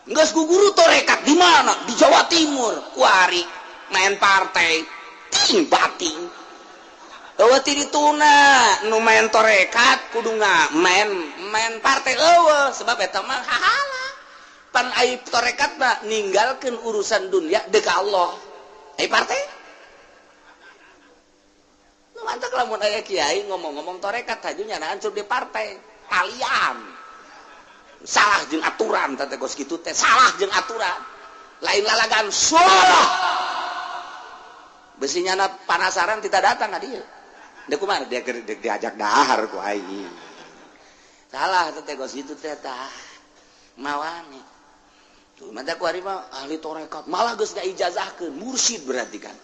Geus ku guru tarekat di mana? Di Jawa Timur kuari main partai ting bating. Eueuh ti dituna nu main tarekat kudu main main partai eueuh sebab eta mah hahala. Pan ai tarekat mah ninggalkeun urusan dunia deuk ka Allah. Ai partai? Nu mantak lamun aya kiai ngomong-ngomong tarekat haju nyana hancur di partai. Kalian salah jeung aturan teh kos kitu teh salah jeung aturan. Lain lalagan salah. Besi nyana panasaran tidak datang ka dieu. Dia kumaha dia diajak dahar ku aing. Salah teh kos kitu teh tah. Mawani. Tuh mata ku ari mah ahli tarekat malah geus ngaijazahkeun mursyid berarti kan.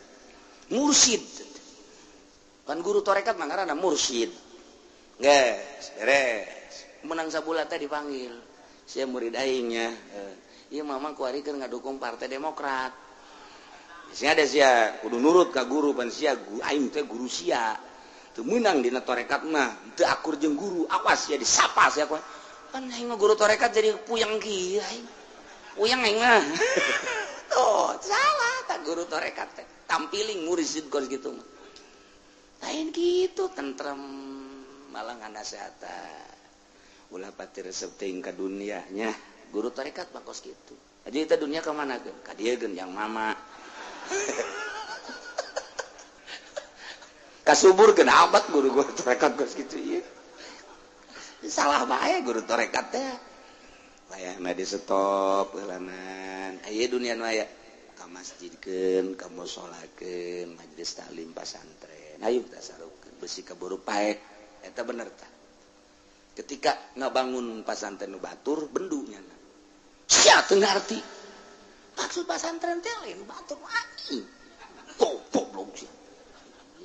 Mursyid. Kan guru tarekat mah ngaranna mursyid. Geus beres. Menang sabulan teh dipanggil. Sia murid aing nya. Ieu mama ku ari keur ngadukung Partai Demokrat. Sia ada sia kudu nurut ka guru pan sia aing teh guru sia. Teu meunang dina tarekat mah teu akur jeung guru awas sia disapa sia ku pan aing mah guru tarekat jadi puyeng kieu aing puyeng aing mah tuh salah tak guru tarekat teh tampiling mursyid kos kitu mah lain kitu tentrem malah nganasehatan ulah pati resep teuing ka dunia nya guru tarekat mah kos kitu aja eta dunia ka mana geun ka dieu geun yang mama. Kasubur kena amat guru-guru tarekat geus kitu ieu. Salah bae guru tarekat teh. Layangna di stop heulanan. Aya dunia nu aya ka masjidkeun, ka musolakeun, majelis taklim pasantren. Ayo tasarufkeun besi kaburu paeh. Eta bener tah. Ketika ngabangun pasantren nu batur bendu nyana. Sia teu ngarti. Maksud pasantren teh lain batur anjing. Goblok sia.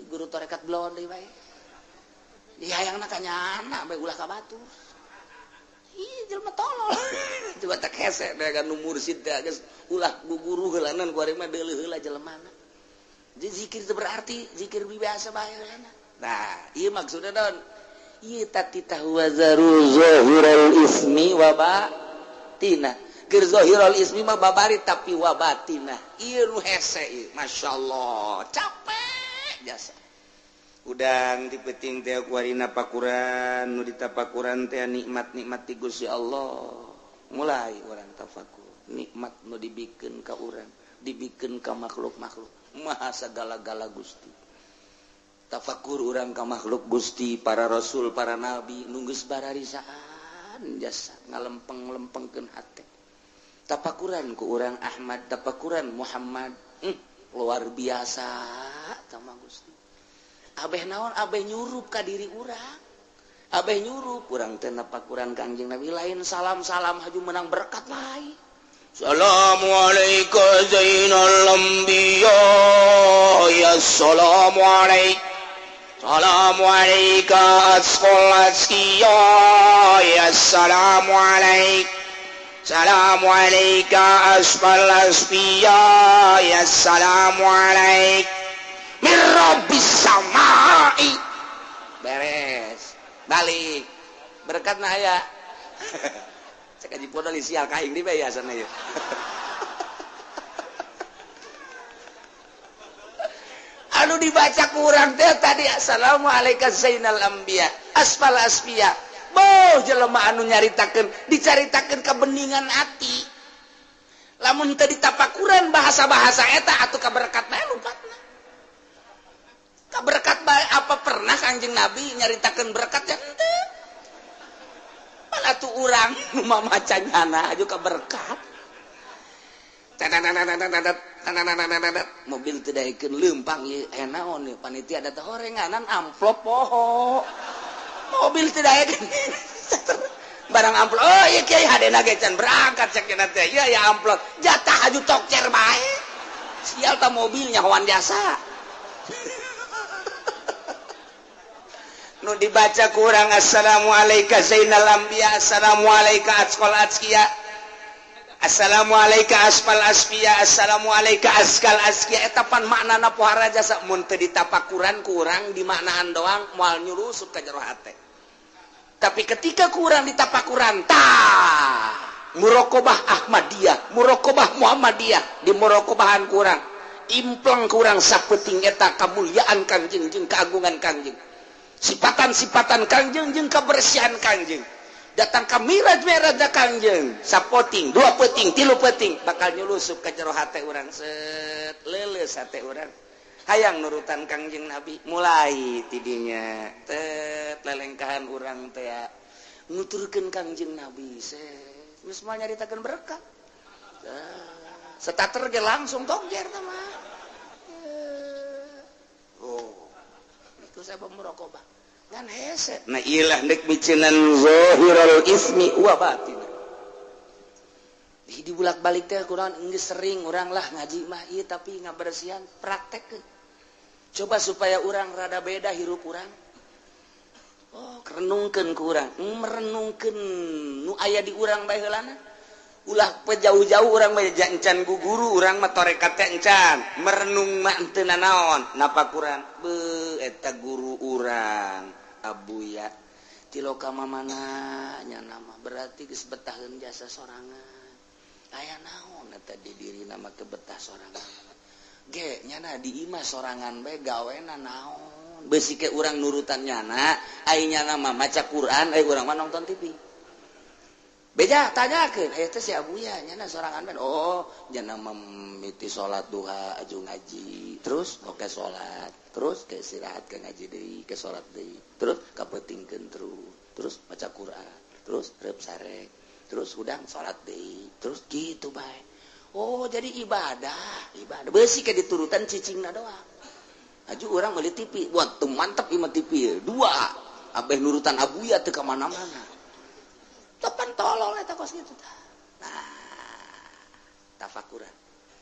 Guru tarekat belon deui bae. Dihayangna ka nyana bae ulah ka batur. Ih jelema tolol. Coba tak hese teh nu mursid teh geus ulah guguru heulanan ku ari mah deuleuh heula jelemana. Jadi zikir teu berarti zikir biasa bae heulana. Nah, ieu maksudna naon? Ieu tati tahuwazaru zahirul ismi wa batina. Keur zahirul ismi mah babari tapi wa batina. Ieu nu hese ieu, masyaallah, capek jasa. Udang di peuting teh kuarina pakuran, nu ditapakuran teh nikmat-nikmat ti Gusti Allah. Mulai urang tafakur, nikmat nu dibikeun ka urang, dibikeun ka makhluk-makhluk. Maha sagala-gala Gusti. Tafakur urang ka makhluk Gusti, para rasul, para nabi nu geus bararisaan jasa ngalempeng-lempengkeun hate. Tafakuran ku urang Ahmad, tafakuran Muhammad, luar biasa sama Gusti. Abeh naon abeh nyurup ka diri urang. Abeh nyurup urang teh napakuran Kangjeng Nabi lain salam-salam haju menang berkat lain. Assalamualaikum zainal anbiya ya assalamualaikum. Assalamualaikum asqal askiya ya assalamualaikum. Assalamualaikum asfal asfiya ya assalamualaikum. Mirrobbis samai. Beres. Balik. Berkat na aya. Cek aji podol sial ka aing di bae asana ieu. Anu dibaca kurang teh tadi assalamualaikum zainal anbiya asfal asfiya. Boh jelema anu nyaritakeun dicaritakeun kebeningan hati. Lamun teu ditapakuran bahasa-bahasa eta atuh kaberkat bae lupatna. Berkat bae apa pernah Kangjeng Nabi nyaritakeun berkat ya henteu. Malah tuh urang nu mamaca nyana aju ka berkat. Mobil teu daekeun leumpang ieu aya naon ieu panitia da teh horenganan amplop poho. Mobil teu daekeun. Barang amplop oh ieu kiai hadena ge can berangkat cek cenah teh. Ieu aya amplop jatah aju tokcer bae. Sial ta mobilnya hoan jasa. Nu dibaca kurang assalamualaikum zainal anbiya assalamualaikum asqal askiya assalamualaikum asfal asfiya assalamualaikum askal askiya eta pan maknana pohara jasa mun teu ditapakuran kurang dimaknaan doang moal nyurusup ka jero hate. Tapi ketika kurang ditapakuran tah muraqabah Ahmadiyah muraqabah Muhammadiyah di muraqabahan kurang impleng kurang sapeting eta kamulyaan Kangjeng jeung keagungan Kangjeng sipatan-sipatan Kangjeng jeung kebersihan Kangjeng datang ka miraj-miraj Kangjeng sapoting dua peting tilu peting bakal nyulusup ka jero hate urang set leuleus hate urang hayang nurutan Kangjeng Nabi mulai tidinya tet lelengkahan urang teh nuturkeun Kangjeng Nabi set geus moal nyaritakeun berkat starter ge langsung tongjer teh mah. Oh itu saya muraqabah ngan hese. Nah ilah nek miceunan zahirul ismi wa batin. Di bulak-balik teh kurang geus sering urang lah ngaji mah ieu tapi ngabersihan praktekkeun. Coba supaya urang rada beda hirup urang. Oh, renungkeun ku urang, merenungkeun nu aya di urang bae heulana. Ulah jauh-jauh urang mah encan guguru urang mah tarekat teh encan merenung mah henteu nanaon napakuran beuh eta guru urang abuya tiloka mamana nya nama berarti geus betaheun jasa sorangan aya naon eta di dirina mah betah sorangan ge nyana di imah sorangan bae gawena naon beusi ke urang nurutan nyana ai nyana mah maca Quran ai urang mah nonton TV. Beja tanyakeun aya teh si Abuya nyana sorangan men. Oh, nyana memiti salat duha aju ngaji, terus oke salat, terus ke istirahat ke ngaji deui, ke salat deui, terus kapeutingkeun terus, terus baca Quran, terus reup sare, terus hudang salat deui, terus gitu bae. Oh, jadi ibadah, ibadah. Beusi ke diturutan cicingna doang. Aju urang meuli TV, wah teu mantep ieu mah TV. Dua, abeh nurutan Abuya teu ka mana-mana. Tepan tolol eta kos kitu tah. Nah, tafakuran.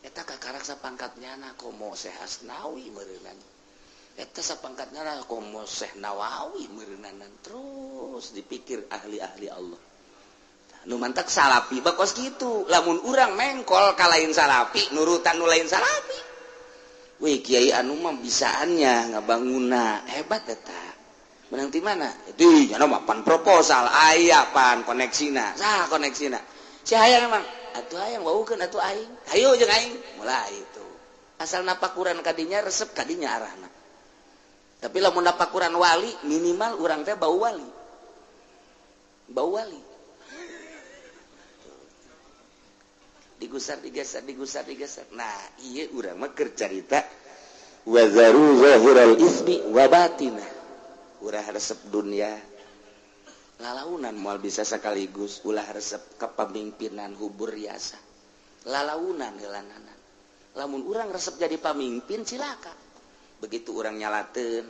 Eta kakarak sapangkat nyana komo Syekh Asnawi meureunan. Eta sapangkat nyana komo Syekh Nawawi meureunanan. Terus dipikir ahli-ahli Allah. Nu mantak salapi bakos kitu. Lamun urang mengkol ka lain salapi, nurutan nu lain salapi. Wih, kiai anu mah bisaannya ngabanguna hebat eta. Menang ti mana? Di nyana mah pan proposal aya pan koneksina. Sah koneksina. Si hayang emang atuh hayang waukeun atuh aing. Hayu jeung aing. Mulai itu. Asal napakuran kadinya resep kadinya arahna. Tapi lamun napakuran wali minimal urang teh bau wali. Bau wali. Digusar digeser digusar digeser. Nah, ieu urang mah keur carita wa zaru zahiral ismi wa batinah. Ulah resep dunia lalaunan moal bisa sekaligus, ulah resep kepemimpinan hubur riasa lalaunan heulananan. Lamun urang resep jadi pamimpin cilaka. Begitu urang nyalateun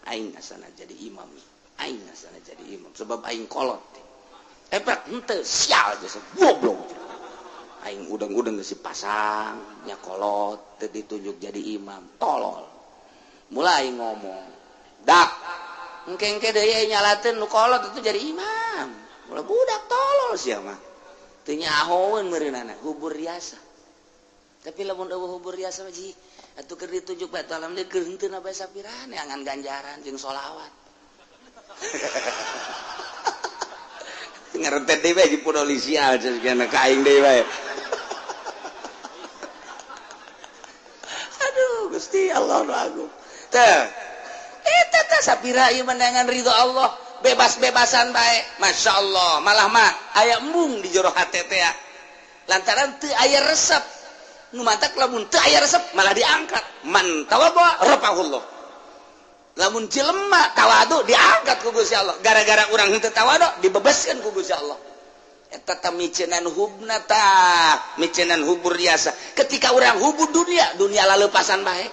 aing asana jadi imam, aing asana jadi imam sebab aing kolot. Epek henteu sial geus goblok. Aing udang-udang geus dipasang nya kolot teu ditunjuk jadi imam, tolol. Mulai ngomong dak engke-engke deui nyalateun nu kolot itu jadi imam. Ulah budak tolol sia mah. Teu nyahoeun meureunana hubur riasa. Tapi lamun eueuh hubur riasa mah ji atuh keur ditunjuk bae alhamdulillah keur henteu na bae sapirane angan ganjaran jeung sholawat. Ngarentet deui bae jeung polisi cenah ka aing deui bae. Aduh Gusti Allah nu agung. Teh eta teh sapira ieu menangan ridho Allah, bebas-bebasan bae. Masya Allah, malah mah aya embung di jero hate teh lantaran teu aya resep. Nu mantak lamun teu aya resep malah diangkat. Man tawadhu rafa'ahullah. Lamun jelema tawadu diangkat ku Gusti Allah. Gara-gara urang henteu tawadu dibebaskeun ku Gusti Allah. Eta teh micenan hubna tah, micenan hubur biasa. Ketika urang hubur dunia, dunia laleupasan bae.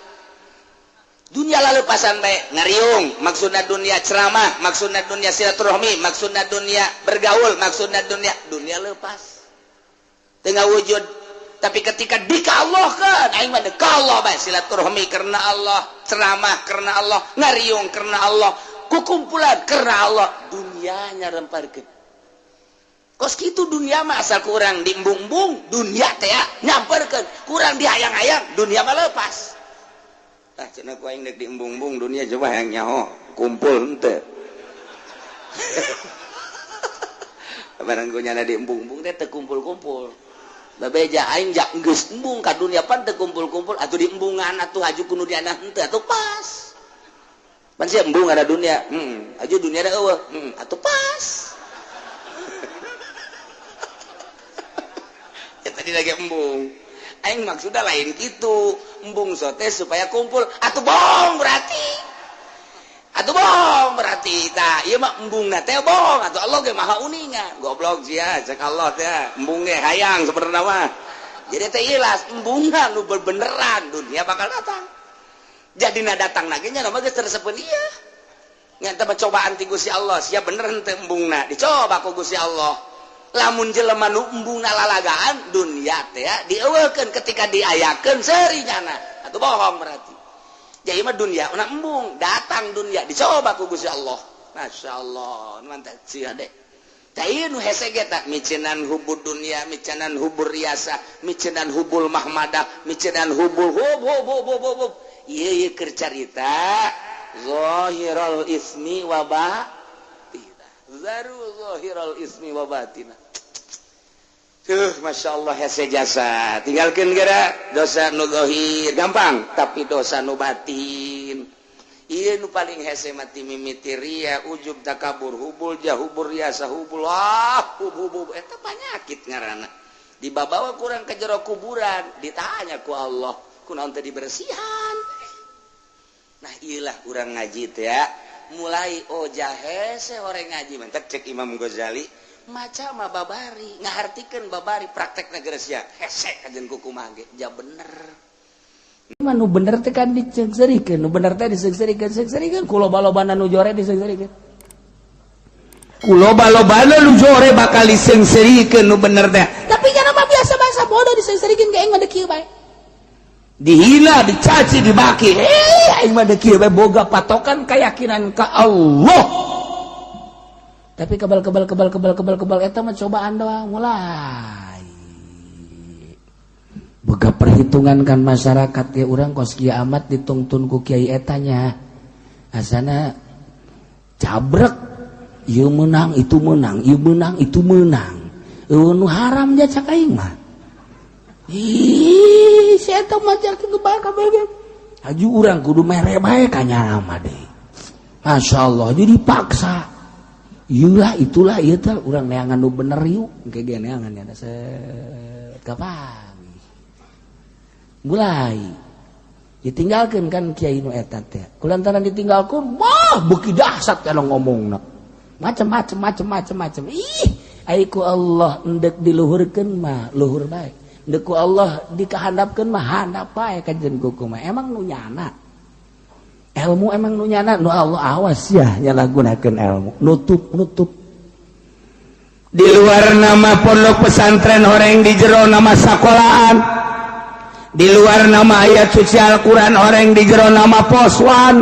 Dunia lalepasan bae ngariung, maksudna dunia ceramah, maksudna dunia silaturahmi, maksudna dunia bergaul, maksudna dunia dunia lepas. Tengah wujud. Tapi ketika dikallahkeun, aing mah dekallah bae silaturahmi karena Allah, ceramah karena Allah, ngariung karena Allah, kukumpulan karena Allah, dunianya remparkeun. Kos kitu dunia mah asal kurang diembung-embung, dunia teh nyamperkeun, kurang dihayang-hayang, dunia mah lepas. Tah cenah ku aing deuk diembung-embung dunia coba hayang nyaho kumpul henteu. Barang ku nyana diembung-embung teh teu kumpul-kumpul. Babeja aing jak geus embung ka dunia pan teu kumpul-kumpul atuh diembungan atuh haju ku nu diana henteu atuh pas. Pan sia embung ada dunia, haju dunia da eueuh, atuh pas. Ya tadi lagi embung. Aing maksudnya lain gitu, embung sote supaya kumpul, atuh bohong berarti, atuh bohong berarti, tah ieu mah embungna teh bohong, atuh Allah ge maha uninga, goblok sia, cek Allah teh, embung ge hayang sebenarnya mah, jadi teh ilas embungna nu bebeneran dunia bakal datang, jadi na datang lagi nya mah geus teresepeun ieu, nya teh cobaan ti Gusti Allah, sia bener henteu embungna, dicoba ku Gusti Allah. Lamun jelema nu embungna lalagaan dunia teh dieuweukeun ketika diayakeun seuri nyana atuh bohong berarti. Jadi mah dunia una embung datang dunia dicoba ku Gusti Allah. Masyaallah mantap sia deh. Tah ieu nu hese ge tah micenan hubur dunia, micenan hubur riasa, micenan hubul mahmadah, micenan hubul hub hub hub hub hub. Ieu ieu keur carita zahiral ismi wa batinah. Zaru zahiral ismi wa batinah. Tuh, Masya Allah hese jasa. Tinggalkan gara dosa nu zahir gampang, tapi dosa nu batin. Ieu nu paling hese mati mimiti ria, ujub, takabur, hubul jah, hubur riasa, hubul, ah, hub hub hub, eta penyakit ngaranna. Dibabawa kurang ke jero kuburan, ditanya ku Allah, kunaon teh dibersihan? Nah, iyalah urang ngaji teh ya. Mulai oh hese orang ngaji, mantak cek Imam Ghazali maca mah babari, ngahartikeun babari, praktek negara sia hese kajen kumaha ge ja bener. Mah nu bener teh kan diseungseurikeun, nu bener teh diseungseurikeun, seungseurikeun ku loba-lobana nu jore diseungseurikeun. Ku loba-lobana nu jore bakal diseungseurikeun nu bener teh. Tapi kan mah biasa bahasa bodoh diseungseurikeun ge aing mah kieu bae. Dihina, dicaci, dibaki, eh, aing mah kieu bae, boga patokan keyakinan ka Allah. Tapi kebal kebal kebal kebal kebal kebal, eta mah cobaan doang. Mulai boga perhitungan kan masyarakat ya, urang kos kieu amat ditungtun ku kiai etanya, asana cabrek, ieu menang, itu menang, ieu menang, itu menang. Eueuh nu haram ja cak aing mah. Ih, si eta mah jak kebal kabeh. Haju urang kudu mere bae ka nyarama deui. Masya Allah, jadi dipaksa. Iyalah, itulah, ieu teh urang neangan nu bener yuk. Engke ge neangan ya set kapan. Mulai ditinggalkan kan kiai nu eta teh. Kulantaran ditinggalkan, wah, beuki dahsyat kalau ngomongna. Macem-macem macem-macem macem. Ih, ai ku Allah endek diluhurkeun mah luhur bae. Endek ku Allah dikahandapkeun mah handap bae kajen kumaha. Emang nu nyana. Ilmu emang nu nyana nu Allah, awas ya nyalahgunakeun ilmu. Nutup nutup. Di luar nama pondok pesantren horeng, di jero nama sekolahan. Di luar nama ayat suci Al-Quran horeng, di jero nama poswan.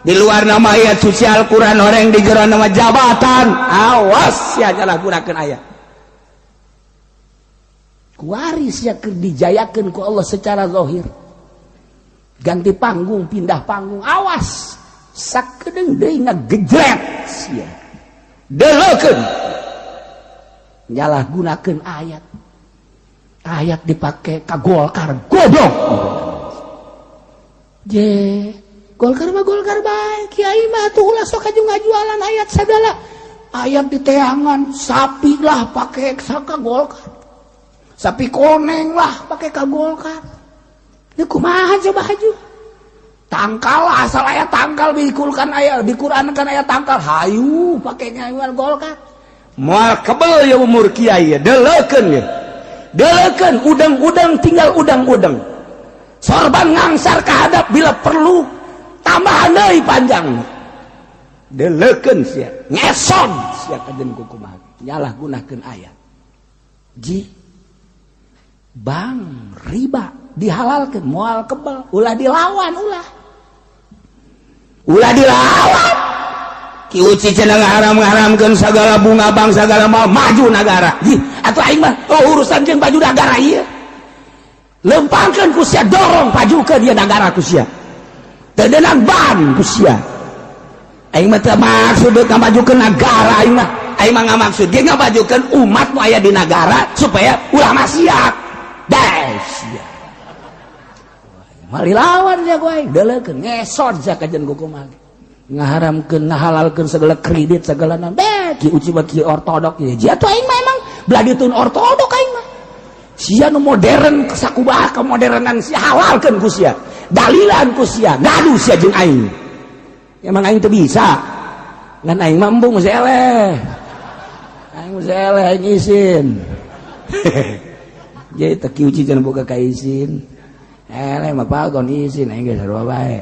Di luar nama ayat suci Al-Quran horeng, di jero nama jabatan. Awas ya nyalahgunakeun ayat. Kuaris ya keur dijayakeun ku Allah secara zahir. Ganti panggung, pindah panggung, awas. Sakedeung deui ngagejret sia. Deleukeun. Nyalahgunakeun ayat. Ayat dipake ka Golkar, goblok. Je, Golkar mah Golkar bae, kiai mah tuh ulah sok aju ngajualan ayat segala. Ayat di teangan, sapi lah pake saka Golkar. Sapi koneng lah pake ka Golkar. Ini kumaha coba haju? Tangkal, asal ayat tangkal dikulkan ayat di Quran kan ayat tangkal, hayu pake ngayuan Golkar. Moal kebel ya umur kiai ya, deleukeun ya. Deleukeun udang-udang tinggal udang-udang. Sorban ngangsar kahadap, bila perlu tambahan deui panjang. Deleukeun sia, ngeson sia kajen kumaha. Nyalahgunakeun ayat. Ji, bank riba dihalalkan, moal kebal, ulah dilawan, ulah. Ulah dilawan. Ki Uci cenah ngaharam-ngaharamkeun segala bunga bank, segala mau maju negara. Ji, atuh aing mah oh urusan jeung baju negara ieu. Lempangkeun ku sia, dorong pajukeun ieu negara ku sia. Teu deunang ban ku sia. Aing mah teu maksud deuk ngamajukeun negara aing mah. Aing mah ngamaksud ge ngamajukeun umat nu aya di negara supaya ulah maksiat. Des sia. Mari lawan ya ku aing, deleukeun ngesot sia kajen kumaha. Ngaharamkeun ngahalalkeun segala kredit segala naon. Beh, Ki Uci mah ki ortodok ieu. Jia tuh aing mah emang belah ditun ortodok aing mah. Sia nu modern sakumaha kemodernan sia, halalkeun ku sia. Dalilan ku sia, ngadu sia jeung aing. Emang aing teu bisa. Ngan aing mah embung geus eleh. Aing geus eleh, aing isin. Jadi teu Ki Uci cenah boga ka isin. Eleh mah pagon isin aing geus sarua bae.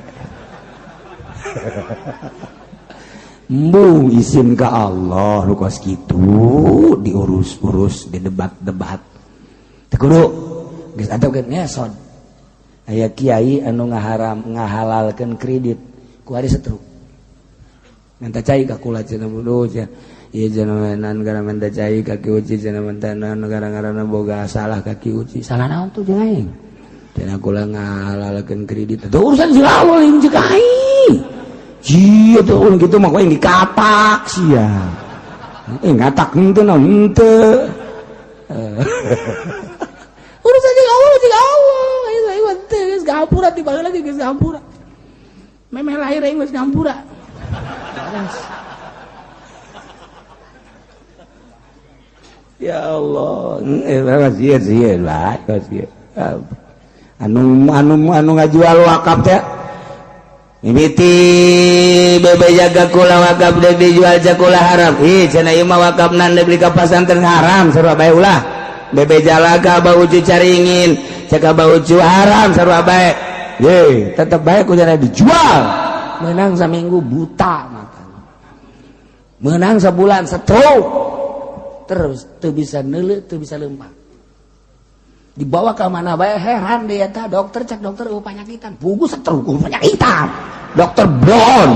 Embung isin ka Allah nu kos kitu diurus-urus, didebat-debat. Teu kudu geus atuh geus ngesot. Aya kiai anu ngaharam ngahalalkeun kredit, ku ari setruk. Minta cai ka kula cenah, bodoh cenah. Ieu cenah menan gara minta cai ka Ki Uci cenah, minta naon gara-garana boga salah ka Ki Uci. Salah naon tuh jeung aing? Cenah kula ngahalalkeun kredit. Tuh urusan si Allah lain jeung aing. Sia tuh ulun kitu mah ku aing dikatak sia. Eh, ngatak henteu naon henteu. Urusan jeung Allah, jeung Allah. Aing mah teu geus gampura, tiba lagi geus gampura. Memeh lahir aing geus ngampura. Ya Allah, sieun lah, anu anu anu ngajual wakaf teh. Mimiti bebe jaga kula wakaf deuk dijual cakula haram. Ih, cenah ieu mah wakafna deuk di ka pasantren haram sarua bae ulah. Bebe jalaga Abah Ucu caringin, cek Abah Ucu haram sarua bae. Ye, tetep bae ku cenah dijual. Menang saminggu buta matanya. Menang sebulan stroke. Terus teu bisa neuleuh, teu bisa leumpang. Dibawa ke mana bae heran dia tah dokter cek dokter eueuh panyakitan. Pugu stroke eueuh panyakitan. Dokter blon.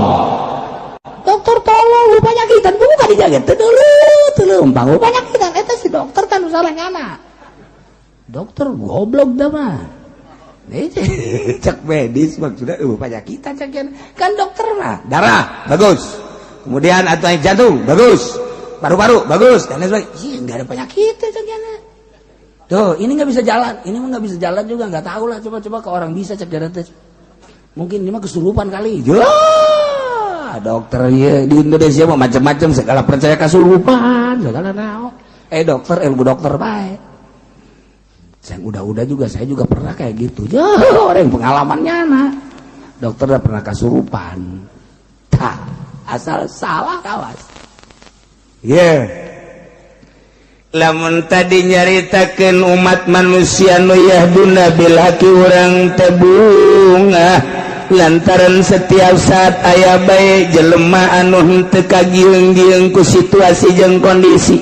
Dokter tolong eueuh panyakitan pugu ka dijaga teu neuleuh, teu leumpang eueuh panyakitan eta si dokter tah nu salah nyana. Dokter goblok dah mah. Cek medis maksudnya eueuh panyakitan cek kan dokter mah darah bagus. Kemudian atau jantung bagus. Paru-paru bagus dan lain sebagainya. Ih, enggak ada penyakit cek nyana. Tuh, ini nggak bisa jalan, ini mah nggak bisa jalan juga, nggak tahu lah. Coba-coba ke orang bisa cek jalan tes. Mungkin ini mah kesurupan kali. Ya, dokter ya di Indonesia mah macam-macam segala percaya kesurupan, segala naon. Dokter ilmu dokter baik. Saya udah-udah juga, saya juga pernah kayak gitu. Ya, orang yang pengalamannya nah. Dokter udah pernah kesurupan. Tak, asal salah kawas. Yeah. Lamun tadi nyaritakeun umat manusia nu yahduna bil haqi urang teh bungah lantaran setiap saat aya bae jelema anu henteu kagieung-gieung ku situasi jeung kondisi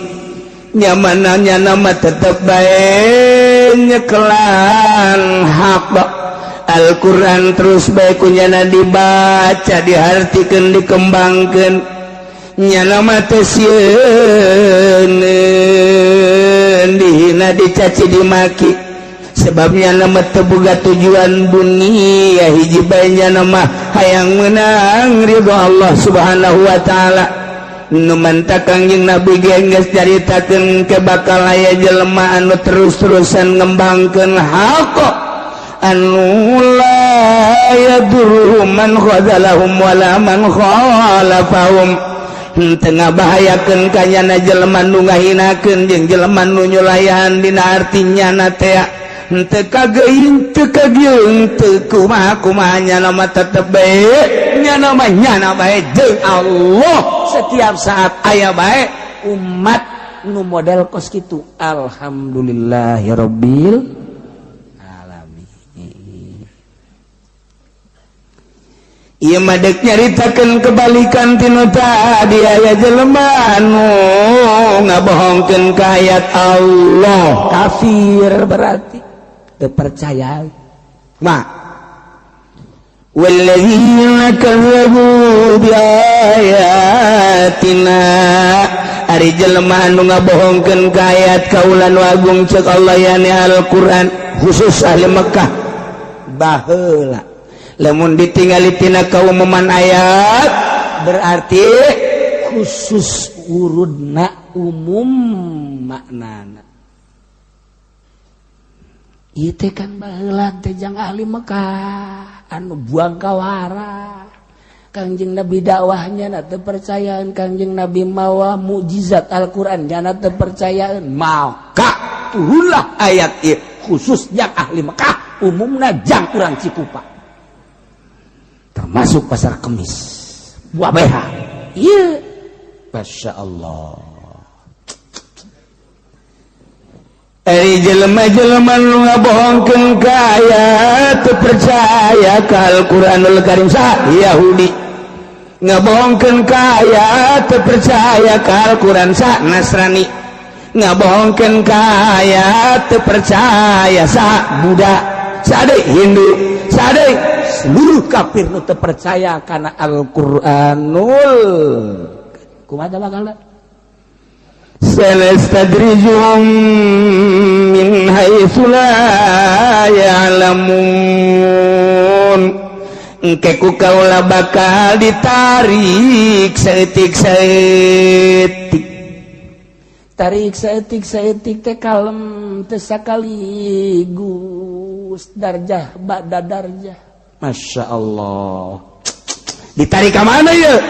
nyamananya nama tetep bae nyekelan hak Al-Qur'an terus bae kunyana dibaca dihartikeun dikembangkeun nyana mah teu sieun dihina dicaci dimaki sebabnya nama teu boga tujuan dunia hiji bae nyana mah hayang menang ridho Allah Subhanahu wa taala. Nu mantak Kangjeng Nabi ge geus caritakeun ke bakal aya jelema anu terus-terusan ngembangkeun hak anu la yadurruhum man khadzalahum wala man khalafahum. Tengah bahayakeun ka nyana jelema nu ngahinakeun jeung jelema nu nyulayan dina arti nyana teh henteu kageuing teu kagieung teu kumaha kumaha nyana mah tetep bae nyana mah nyana bae jeung Allah setiap saat aya bae umat nu model kos kitu. Alhamdulillahirabbil alamin. Ieu mah deuk nyaritakeun kebalikan tinu tadi aya jelema anu ngabohongkeun ka ayat Allah kafir berarti teu percaya ma walladzina kazzabu biayatina ari jelema anu ngabohongkeun ka ayat kaula nu agung ceuk Allah yani Al-Qur'an khusus ahli Mekah baheula lamun ditinggali tina kaumuman ayat berarti khusus urudna umum maknana. Ieu teh kan baheula teh jang ahli Mekah anu buang kawara. Kangjeng Nabi dakwahnya na teu percayaan, Kangjeng Nabi mawa mukjizat Al-Qur'an nyana teu percayaan, maka turunlah ayat ieu khusus jang ahli Mekah, umumna jang urang Cikupa. Termasuk pasar Kemis. Buah beha. Iya. Masya Allah. Ari jelema-jelema nu ngabohongkeun ka ayat teu percaya ka Al-Qur'anul Karim saha Yahudi ngabohongkeun ka ayat teu percaya ka Al-Qur'an saha Nasrani ngabohongkeun ka ayat teu percaya saha Buddha saha deui Hindu saha deui seluruh kafir nu teu percaya kana Al-Qur'anul kumaha bakal sanastadrijuhum min haitsu la ya'lamun. Engke ku kaula bakal ditarik saeutik-saeutik tarik saeutik-saeutik teh kalem teh sakaligus darjah ba'da darjah. Masya Allah. Ditarik ke mana ya?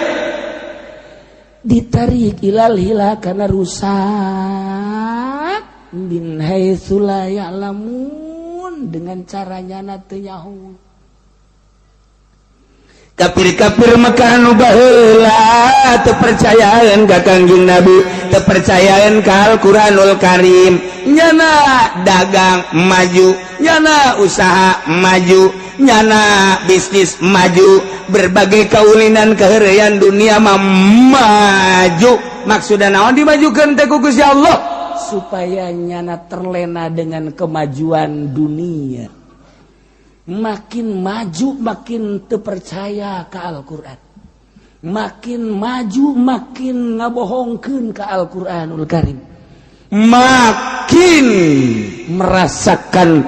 Ditarik ilal hila karena rusak, min haitsu la ya'lamun, dengan caranya na teu nyaho. Kafir-kafir Mekah nu baheula teu percayaan ka Kangjeng Nabi, teu percayaan ka Al-Qur'anul Karim, nyana dagang maju, nyana usaha maju, nyana bisnis maju, berbagai kaulinan keheureuyan dunia mah maju. Maksudna naon dimajukeun teh ku Gusti Allah? Supaya nyana terlena dengan kemajuan dunia, makin maju makin terpercaya ke Al-Quran, makin maju makin ngabohongkeun ke Al-Quranul Karim, makin merasakan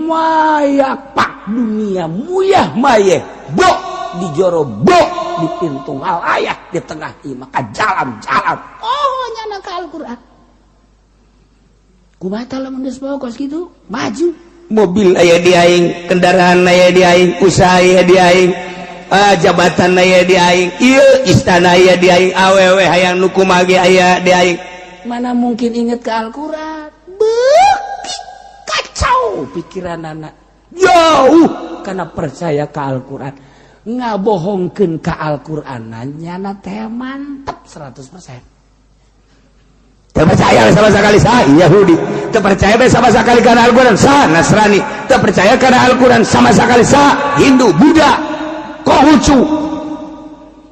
mayapak dunia, muyah mayeh bok di jero, bok di pintu ayah di tengah imah ka jalan-jalan. Oh, nyana ke Al-Quran kumaha lamun geus kos kitu maju? Mobil aya di aing, kendaraan aya di aing, usaha aya di aing, ah, jabatan aya di aing, ieu istana aya di aing, awewe hayang nu kumaha ge aya di aing. Mana mungkin inget ke Al-Quran? Beuki kacau pikiran anak jauh karena percaya ke Al-Quran, ngabohongkeun ke Al-Quran, nyana teh mantep 100%. Terpercaya sama sekali sah Yahudi, terpercaya sama sekali karena Al-Quran sah Nasrani, terpercaya karena Al-Quran sama sekali sah Hindu, Buddha, Konghucu.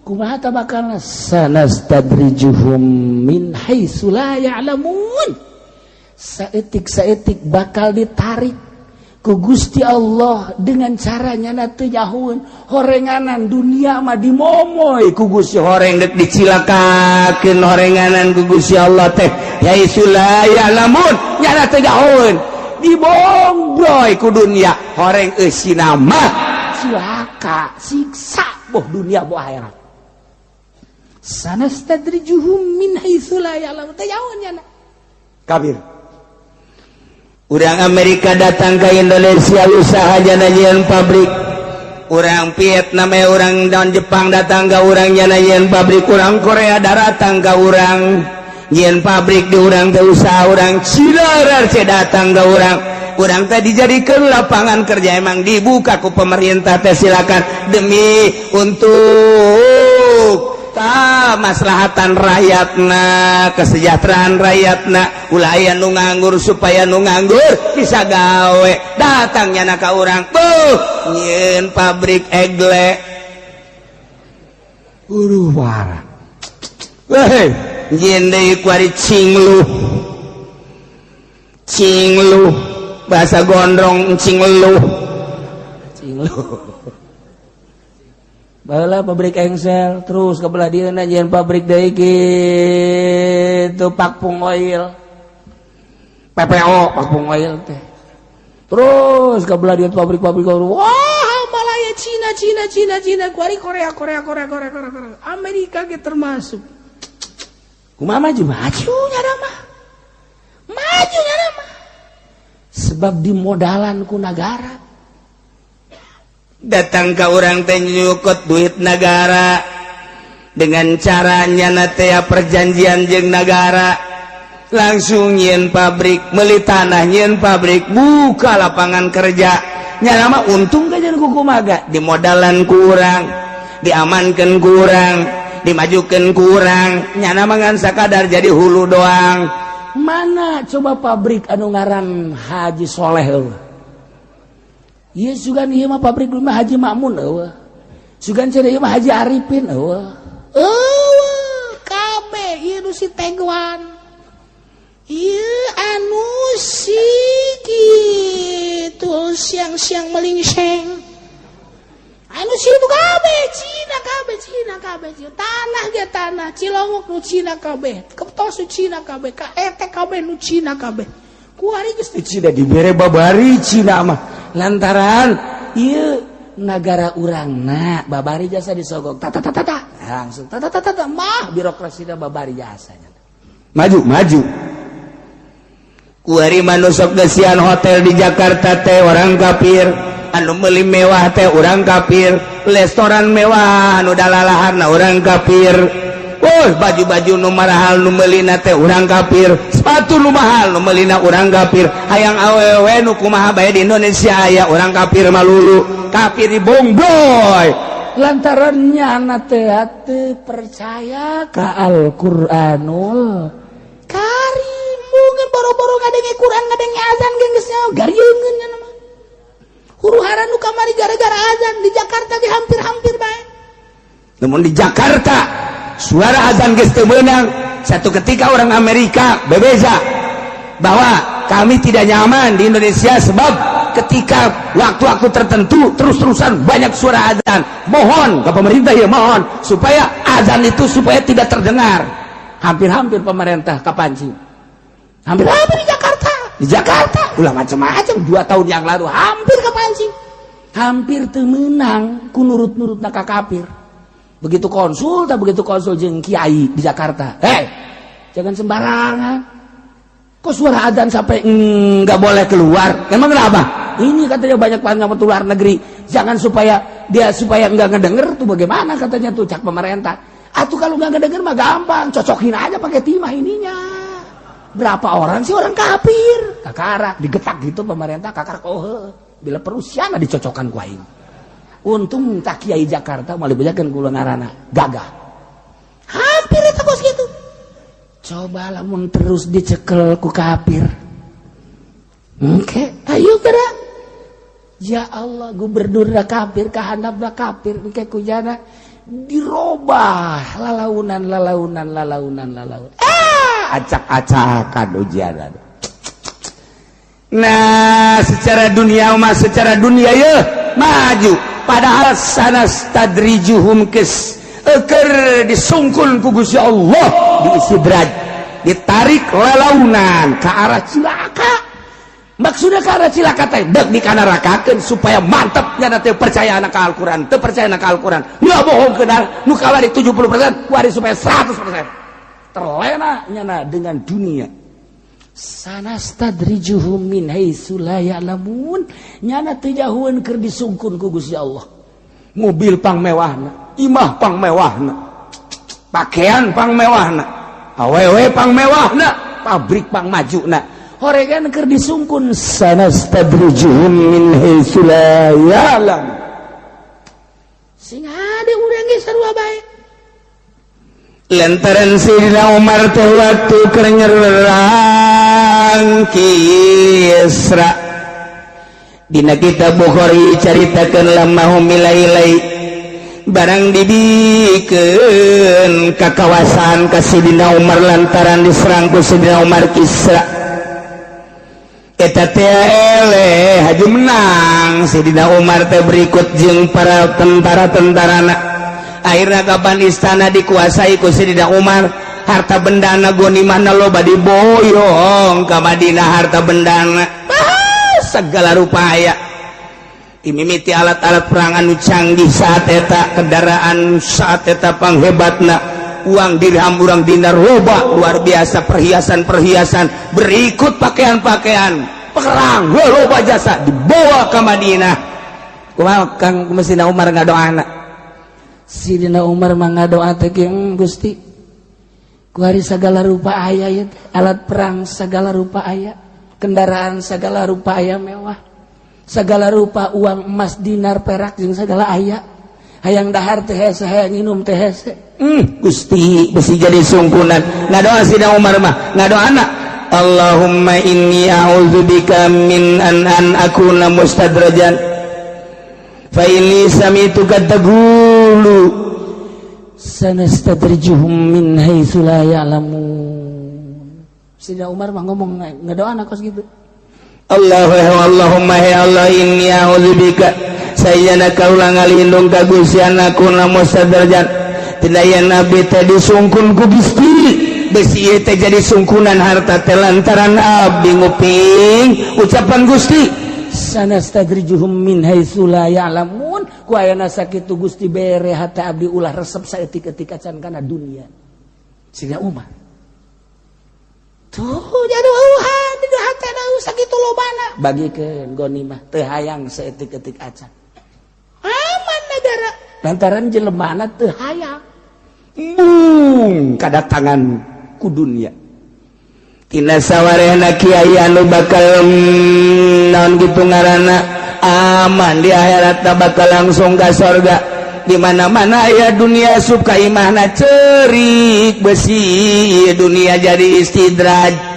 Kumaha ta bakal? Sanastadrijuhum min haitsu la ya'lamun. Saeutik saeutik bakal ditarik ku Gusti Allah dengan caranya na teu nyahoeun. Horenganan dunia mah dimomoy ku Gusti. Horeng dek dicilakakeun horenganan ku Gusti Allah teh, haitsu la ya'lamun, nyana teu nyahoeun, dibongbroy ku dunia horeng eusina mah. Cilaka, siksa, boh dunia boh akhirat. Sanastadrijuhum min haitsu la ya'lamun, teu nyahoeun nyana. Kafir. Urang Amerika datang ke Indonesia, usaha nyieun pabrik. Orang Vietnam, orang dan Jepang datang ke urang, nyieun pabrik. Orang Korea datang ke urang, nyieun pabrik di urang teh usaha. Orang Cina RRC datang ke urang, urang teh dijadikan lapangan kerja. Emang dibuka ku pemerintah teh, silakan, demi untuk ta maslahatan rakyatna, kesejahteraan rakyatna, ulah aya nu nganggur, supaya nu nganggur bisa gawe. Datangnya na ka urang, buh, nyieun pabrik egle. Uruh parah. Weh, nyieun deui kuari cinglu cinglu, bahasa gondrong, cinglu. Cinglu. Baheula pabrik engsel, terus ke belah dieu nyieun pabrik deui kitu, Pakpung Oil, PPO, Pakpung Oil teh. Terus ke belah dieu pabrik-pabrik, wah, Malaya, Cina, Cina, Cina, Cina, kuari Korea, Korea, Korea, Korea, Korea, Korea, Amerika ge termasuk. Kumaha maju? Maju nyana mah, maju nyana mah, sebab dimodalan ku negara. Datang ke urang teh nyukut duit negara dengan caranya na perjanjian jeung negara, langsung nyieun pabrik, beli tanah, nyieun pabrik, buka lapangan kerja. Nyana mah untung kajian kumaha, dimodalan kurang, diamankan kurang, dimajukan kurang, nyana mah ngan sakadar jadi hulu doang. Mana coba pabrik anu ngaran Haji Soleh eueuh? Ieu sugan ieu mah pabrik mah Haji Makmun eueuh. Sugan cenah ieu mah Haji Arifin eueuh. Eueuh kabeh ieu nu si Teguan. Ieu anu si kitu siang-siang melingseng. Anu si itu kabeh Cina kabeh, Cina kabeh. Tanah ge tanah Cilongok nu Cina kabeh. Keptos nu Cina kabeh, KET kabeh nu Cina kabeh. Kuari geus di Cina dibere babari Cina mah. Lantaran ieu negara urangna babari jasa disogok tata tata tata langsung tata tata tata mah birokrasina babari jasanya. Maju maju. Kuari manusok gesian hotel di Jakarta teh orang kafir. Anu meuli mewah teh urang kafir, restoran mewah anu dalalaharna urang kafir. Oh, baju-baju nu marahal nu meulina teh urang kafir, sepatu nu mahal nu meulina urang kafir, hayang awewe nu kumaha bae di Indonesia aya, urang kafir malulu, kafir di bongboy. Lantaran nyana teh teu percaya ka Al-Qur'anul Karim. Mungkin boro-boro ngadenge Quran, ngadenge azan ge geus garieungeun nyana mah. Huru hara nu kamari gara-gara azan di Jakarta ge hampir-hampir bae. Namun di Jakarta suara azan geus teu meunang. Satu ketika orang Amerika bebeza bahwa kami tidak nyaman di Indonesia sebab ketika waktu-waktu tertentu terus-terusan banyak suara azan. Mohon ke pemerintah ya, mohon supaya azan itu supaya tidak terdengar. Hampir-hampir pemerintah kapancing, hampir-hampir di Jakarta. Di Jakarta ulah macam-macam, 2 tahun yang lalu hampir kepancing, hampir teu meunang ku nurut-nurut ka kafir. Begitu konsul tak, begitu konsul jeung kiai di Jakarta, "Hei, jangan sembarangan kok suara adzan sampai nggak boleh keluar. Emang kenapa?" "Ini," katanya, "banyak banget luar negeri, jangan supaya dia supaya nggak ngedenger tuh bagaimana," katanya tuh cak pemerintah. "Atau kalau nggak ngedenger mah gampang, cocokin aja pakai timah ininya. Berapa orang sih orang kafir?" Kakara digetak gitu pemerintah, kakara, "Oh, bila perlu siana dicocokkan ku aing." Untung tak kiai Jakarta malah bejakeun kula ngarana gagah. Hampir itu kos gitu. Coba lamun terus dicekel ku kafir. Oke, ayo gerak. Ya Allah, gubernur kafir, kahandap kafir, engke kujana dirobah lalaunan lalaunan lalaunan lalaunan. Ah, acak-acakan ujian. Nah, secara dunia mah, secara dunia ya maju, padahal sanastadrijuhum kes eker disungkun ku Gusti Allah, diistidraj, ditarik lalaunan ke arah cilaka. Maksudnya ke arah cilaka teh dek dikanarakakeun supaya mantep nya teh percaya anak Al-Qur'an, teu percaya anak Al-Qur'an. Nggak bohong ke nu kawari 70%, kuari supaya 100% Terlena nyana dengan dunia. Sanastadrijuhum min haitsu la ya'lamun. Nyana teu jahueun keur disungkun ku Gusti Allah. Mobil pang mewahna, imah pang mewahna, pakaian pang mewahna, awewe pang mewahna, pabrik pang majuna. Horegan keur disungkun. Sanastadrijuhum min haitsu la ya'lam. Sing hade urang ge sarua bae. Lantaran Sayyidina Umar teh waktu keur nyerang Kisra, dina kitab Bukhari caritakeun, lamma humilai barang dibikeun ka kawasan ka Sayyidina Umar lantaran diserang ku Sayyidina Umar Kisra eta teh eleh haju menang Sayyidina Umar teh berikut jeung para tentara-tentarana. Akhirnya kapan istana dikuasai ku Sayyidina Umar, harta bendana ghanimahna loba diboyong ka Madinah. Harta bendana, ah, segala rupa aya, dimimiti alat-alat perang anu canggih saat eta, kendaraan saat eta panghebatna, uang dirham, urang dinar loba luar biasa, perhiasan-perhiasan, berikut pakaian-pakaian perang loba jasa dibawa ke Madinah. Kumaha Kang Sayyidina Umar ngadoana? Sidina Umar mah ngadoa teh, "Gusti, kuari segala rupa aya ya, alat perang segala rupa aya, kendaraan segala rupa aya mewah, segala rupa uang emas, dinar, perak jeung segala aya. Hayang dahar teh hese, hayang minum teh hese." Gusti, besi jadi sungkunan. Ngadoa Sidina Umar mah ngadoana, "Allahumma inni a'udzubika min an akuna mustadrajan, fa inni sami'tuka taqulu." Sanastadrijuhum min haitsu la ya'lamun. Sidina Umar mah ngomong ngadoana kos gitu. Allah, Allahumma, ya Allah, inni a'udzubika, sayana kaula ngalindung ka Gusti, an akuna mustadrajan, tidak yen abdi teh disungkun ku Gusti, besi ieu teh jadi sungkunan harta teh lantaran abdi nguping ucapan Gusti. Sanastadrijuhum min haitsu la ya'lamun. Ku ayana sakitu, Gusti, bere hate abdi ulah resep saeutik-eutik acan kana dunia. Sidina Umar tuh jadi di hatena. kada sakitu lobana bagikeun ghanimah teu hayang saeutik-eutik acan. Aman negara lantaran jelemana teu hayang. Bung kadatangan ku dunia. Tina sawarehna kiai anu bakal naon gitu ngaranna aman di akhirat bakal langsung ka sorga. Di mana-mana aya dunia asup ka imahna cerik besi dunia jadi istidraj.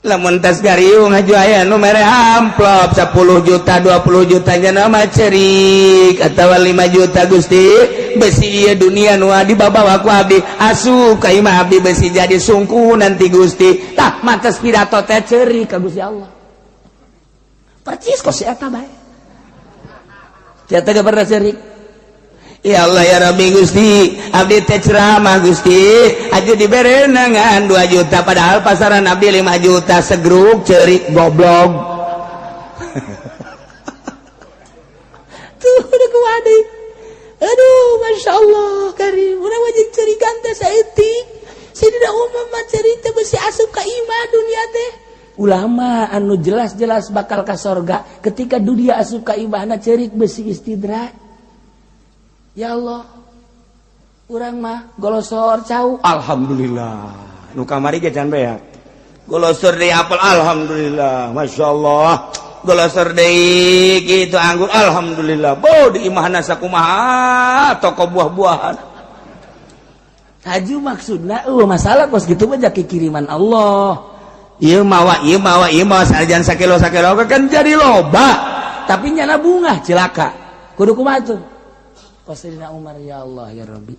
Lamun tas gariung haju aya nu mere amplop 10 juta 20 juta nya mah cerik atawa 5 juta. Gusti, besi ieu dunia nu dibabawa ku abdi asup ka imah abdi, besi jadi sungku nanti Gusti. Tah, mantes pidato teh cerik ka Gusti Allah. Percis kok si eta bae. Si eta ge pernah cerik. Ya Allah ya Rabbi, Gusti, abdi teh ceramah Gusti aja dibere ngan 2 juta, padahal pasaran abdi 5 juta segruk. Cerik goblok. Tuh udah kuadi. Aduh, Masya Allah karim. Urang wajib cerikan teh saeutik. Sidina umum mah cerik teh besi asup ka imah dunia teh. Ulama anu jelas-jelas bakal ka sorga ketika dunia asup ka imahna cerik besi istidraj. Ya Allah, urang mah golosor cau. Alhamdulillah. Nu kamari ge can beak. Golosor deui apel, alhamdulillah, Masya Allah. Golosor deui kitu anggur, alhamdulillah. Bo di imahna sakumaha toko buah-buahan. Haju maksudna masalah kos gitu mah jaki kiriman Allah. Ieu mawa, ieu mawa, ieu mawa sanajan sakilo sakilo kan jadi loba. Tapi nyana bungah cilaka. Kudu kumaha tuh? Sayyidina Umar, ya Allah ya Rabbi,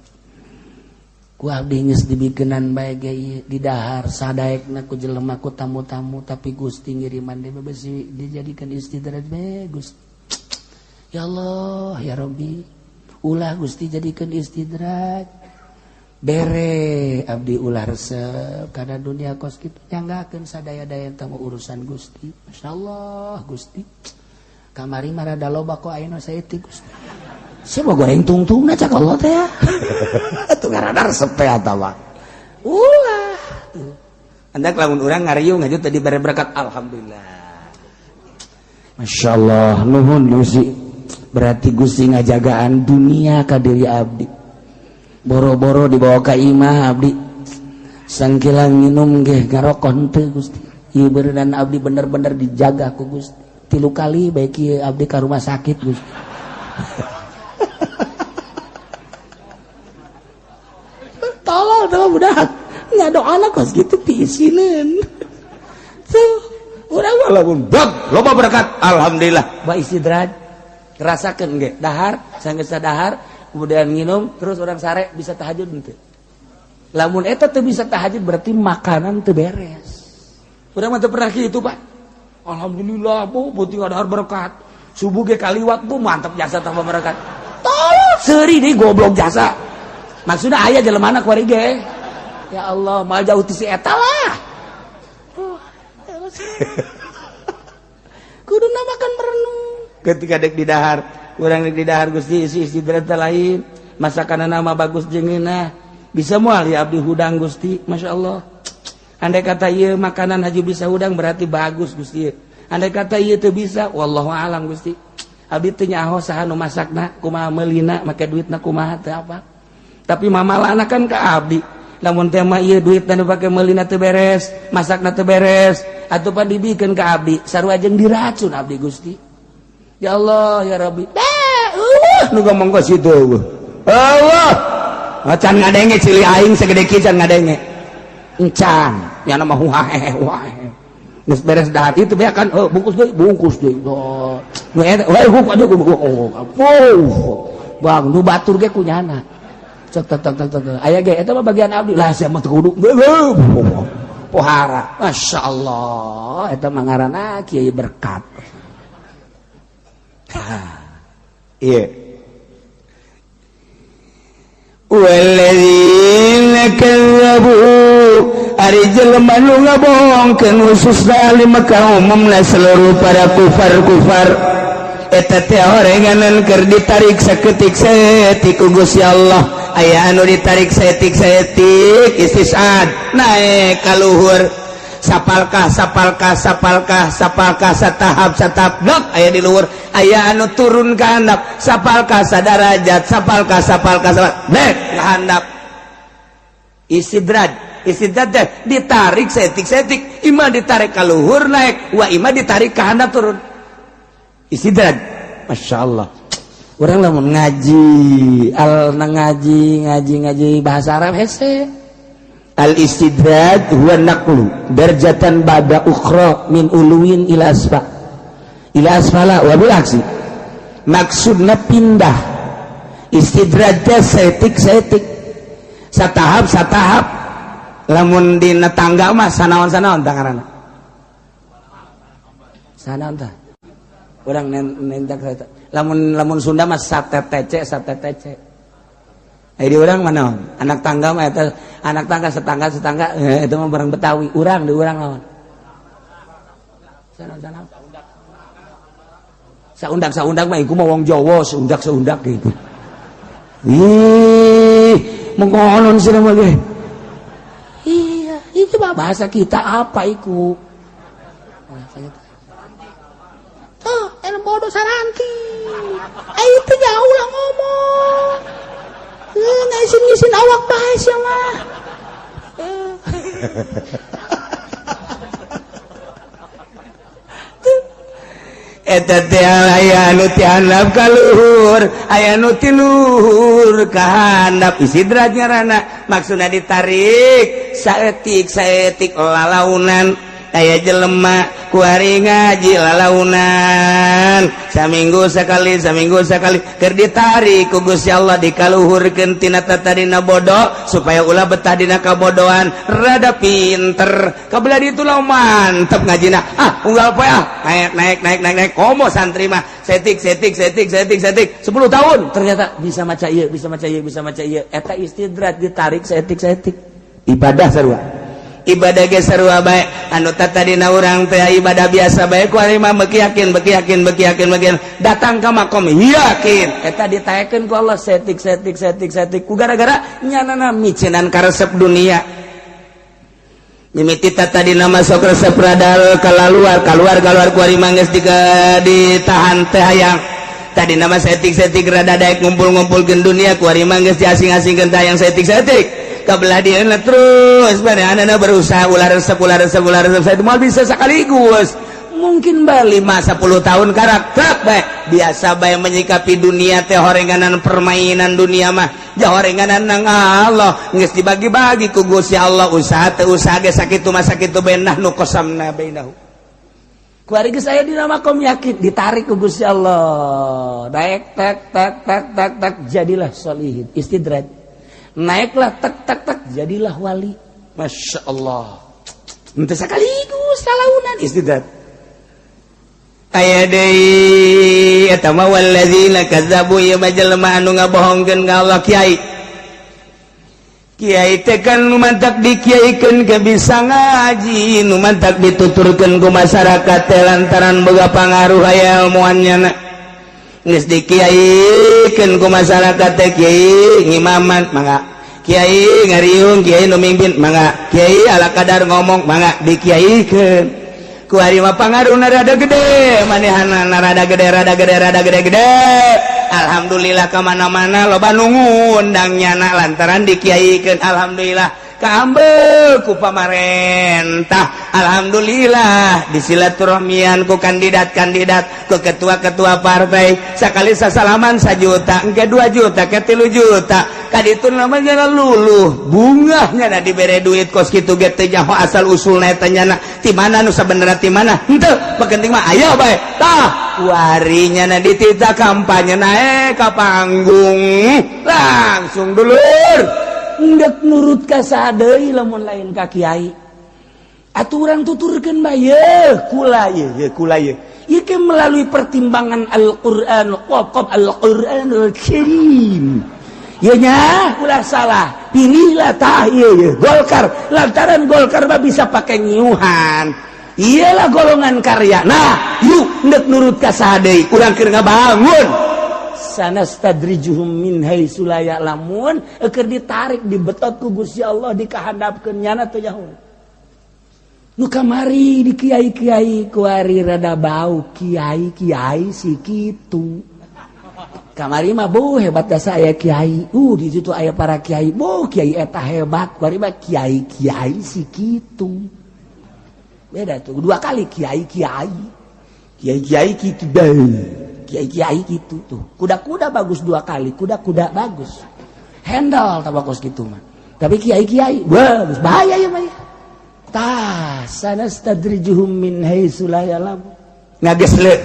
ku abdi geus dibikenan bae ge ieu didahar sadaekna ku jelema ku tamu-tamu, tapi Gusti ngiriman deui besi dijadikan istidraj bae Gusti. Ya Allah ya Rabbi, ulah Gusti jadikan istidraj, bere abdi ulah resep karena dunia kos kitu, nyanggakeun sadaya-daya tamu urusan Gusti. Masyaallah Gusti, kamari mah rada loba kok ayeuna saeutik Gusti. Siapa goreng tungtung na cak Allah teh ya. Tuh ngaranna resep teh atawa. Ulah. Anda lamun urang ngariung aja tadi bare berkat, alhamdulillah. Masya Allah, nuhun Gusti. Berarti Gusti ngajagaan dunia ka diri abdi. Boro-boro dibawa ka imah abdi. Sangkilang minum ge ngarokok henteu Gusti. Ieu beureunan abdi bener-bener dijaga ku Gusti. 3 kali baik ieu abdi ka rumah sakit Gusti. Tolol tuh budak ngadoana kos gitu piisineun tuh urang mah lamun bab loba berkat, alhamdulillah. Ba istidraj rasakeun ge dahar sanggeus dahar kemudian minum terus orang sare bisa tahajud henteu. Lamun eta teu bisa tahajud berarti makanan teu beres. Urang mah teu pernah kitu, Pak. Alhamdulillah bu peuting dahar berkat, subuh ge kaliwat bu mantap jasa tambah berkat. Tolol seuri deui goblok jasa. Maksudnya ayah jelema anak kuari ge. Ya Allah, mal jauh ti si eta lah. Kudu makan merenung. Ketika dek di dahar, urang dek di dahar Gusti isi istirahat lain, masakan nama bagus jeung ngeunah. Bisa moal ya abdi hudang Gusti, Masya Allah. Andai kata ieu makanan haji bisa hudang berarti bagus Gusti. Andai kata ieu teu bisa, wallahu alam Gusti. Abdi teu nyaho saha nu masakna, kumaha meulina, make duitna kumaha teu apa. Tapi mamalana kan ke abdi. Lamun tema ieu duit dan dipake meulina teu beres, masakna teu beres, atuh pan dibikeun ka abdi, sarua jeung diracun abdi Gusti. Ya Allah ya Rabbi. Nu ngomong ka situ. Allah. Can ngadenge cili aing segede kieu can ngadenge. Encan, nya mah huhaeh huhaeh. Geus beres dahar itu beak kan, oh, bungkus deui, bungkus deui. Oh. Nu eta, we huk aduh oh. Bang, nu batur ge kunyana. Cek tek tek tek tek. Aya ge eta mah bagian abdi lah sia mah teu kudu. Pohara. Masya Allah, eta mah ngaranna kiai berkat. Iya. Walladzina kadzabu ari jelema nu ngabohongkeun khususna ahli Mekah umumna seluruh para kufar-kufar eta teh orenganan keur ditarik saketik saeutik ku Gusti Allah. Aya anu ditarik saeutik saeutik istisad naek ka luhur. Sapalkah, sapalkah, sapalkah, sapalkah, satahap satahap dok aya di luhur. Aya anu turun ke handap, sapalkah, sadarajat, sapalkah, sapalkah, sapalkah, dek ke handap. Istidraj, istidraj teh ditarik saeutik-saeutik. Ima ditarik ke luhur naik, wa ima ditarik ke handap turun. Istidraj, masya Allah. Urang lamun ngaji al ngaji ngaji ngaji bahasa Arab hese. Al istidraj huwa naqlu darjatan ba'da ukhra min uluwin ila asfa ila asfala wa bil aksi. Maksudna pindah. Istidraj teh saeutik-saeutik, satahap satahap. Lamun dina tangga mah sanaon-sanaon tangarana Sanaon tah urang nentak? Lamun lamun Sunda mah satetece satetece. Eh, di urang mana anak tangga mah eta anak tangga setangga setangga, eh, itu mah barang Betawi. Urang di urang lawan Sanaon sanaon? Saundak saundak mah iku mah wong Jawa, seundak seundak gitu. Ih, mengkonon sih nama ge. Iya, itu mah bahasa kita apa iku? Bahasa kita. Oh, enak bodoh saranti. Eh, itu jauh lah ngomong. Eh, ngisin-ngisin awak bae sia mah. Eh. Eta teh aya anu ti handap ka luhur, aya anu ti luhur ka handap. Istidraj ngaranna, maksudna ditarik saeutik saeutik lalaunan. Aya jelema kuari ngaji lalaunan saminggu sekali, saminggu sekali, keur ditarik ku Gusti Allah dikaluhurkeun tina tatadina bodoh supaya ulah betah dina kabodohan, rada pinter. Kabelah ditu lah mantep ngajina. Ah, unggal poe ah, naik naik naik naik naik. Komo santri mah saeutik saeutik saeutik saeutik saeutik, 10 tahun ternyata bisa maca ieu, bisa maca ieu, bisa maca ieu. Eta istidraj, ditarik saeutik saeutik. Ibadah sarua, ibadah ge sarua bae. Anu tadina urang teh ibadah biasa bae, ku ari mah beuki yakin, beuki yakin, beuki yakin, beuki yakin, datang ka makom yakin. Eta ditaekeun ku Allah saeutik saeutik saeutik saeutik ku gara-gara nyanana micenan karesep dunia. Mimiti tadina masuk resep radal keluar keluar keluar, ku ari mah geus ditahan teh hayang. Tadi nama saeutik-saeutik rada daek ngumpul-ngumpulkeun dunia, ku ari mah geus diasing-asingkeun teh hayang saeutik-saeutik. Kabelah dia terus mana anak berusaha ulah resep, ulah resep, ulah resep. Saya mau bisa sekaligus mungkin ba 5 10 tahun karakter bae biasa bae menyikapi dunia teh. Horenganan permainan dunia mah jahorenganan nang Allah geus dibagi-bagi ku Gusti Allah. Usaha teu usaha ge sakitu mah sakitu bae. Nahnu qasamna bainahu. Kuari geus aya dina makom yakin, ditarik ku Gusti Allah naik tek tek tek tek tek, jadilah solihin, istidraj. Naiklah tek tek tek, jadilah wali. Masya Allah. Henteu sekaligus kalaunan istidraj. Aya deui eta mah wallazina kazzabu, ieu mah jelema anu ngabohongkeun ka Allah. Kiai, kiai teh kan nu mantak dikiaikeun ke bisa ngaji, nu mantak dituturkeun ku masyarakat teh lantaran boga pangaruh, aya ilmuannya. Na geus dikiaikeun ku masyarakat teh, kiai ngimaman mangga, kiai ngariung, kiai nu mimpin mangga, kiai ala kadar ngomong mangga. Dikiaikeun ku ari mah pangaruhna rada gede, manehana rada gede, rada gede, rada gede gede. Alhamdulillah, kemana-mana loba nu ngundang nyana lantaran dikiaikeun. Alhamdulillah, kaambeu ku pamarentah. Alhamdulillah, disilaturahmian ku kandidat-kandidat, ku ketua-ketua partai. Sekali sasalaman 1 juta, engke 2 juta, ke 3 juta. Kaditu namanya luluh bungahnya na dibere duit kos kitu ge teu nyaho asal usulna eta nyana ti mana, nu sabenerna ti mana henteu, penting mah aya bae. Tah, warinya na ditita kampanye naik ka panggung langsung, dulur. Ndek nurut ka saha deui lamun lain ka kiai? Atuh urang tuturkeun bae ye kula ye ye kula ye. Ieu ke melalui pertimbangan Al-Qur'an, qaf Al-Qur'anul Karim. Ye nya ulah salah, pilihlah tah ieu ye Golkar lantaran Golkar mah bisa pakai nyiuhan. Iyalah golongan karya. Nah, yuk, ndek nurut ka saha deui? Urang keur ngabangun. Sanastadrijuhum min haitsu la ya'lamun. Keur ditarik, dibetot ku Gusti Allah dikahandapkeun, nyana teu nyaho. Nu kamari di kiai-kiai kuari rada bau kiai-kiai si kitu. Kamari mah bu hebat jasa aya kiai. Di situ aya para kiai. Bu kiai eta hebat, kuari mah kiai-kiai si kitu. Beda tuh, dua kali kiai-kiai. Kiai-kiai kitu deh. Kiai-kiai kitu tuh. Kuda-kuda bagus dua kali, kuda-kuda bagus. Handle tak bagus gitu mah. Tapi kiai-kiai bagus, bahaya ya mah. Tah sanastadrijuhum min haitsu la ya'lamun. Ngagesleuk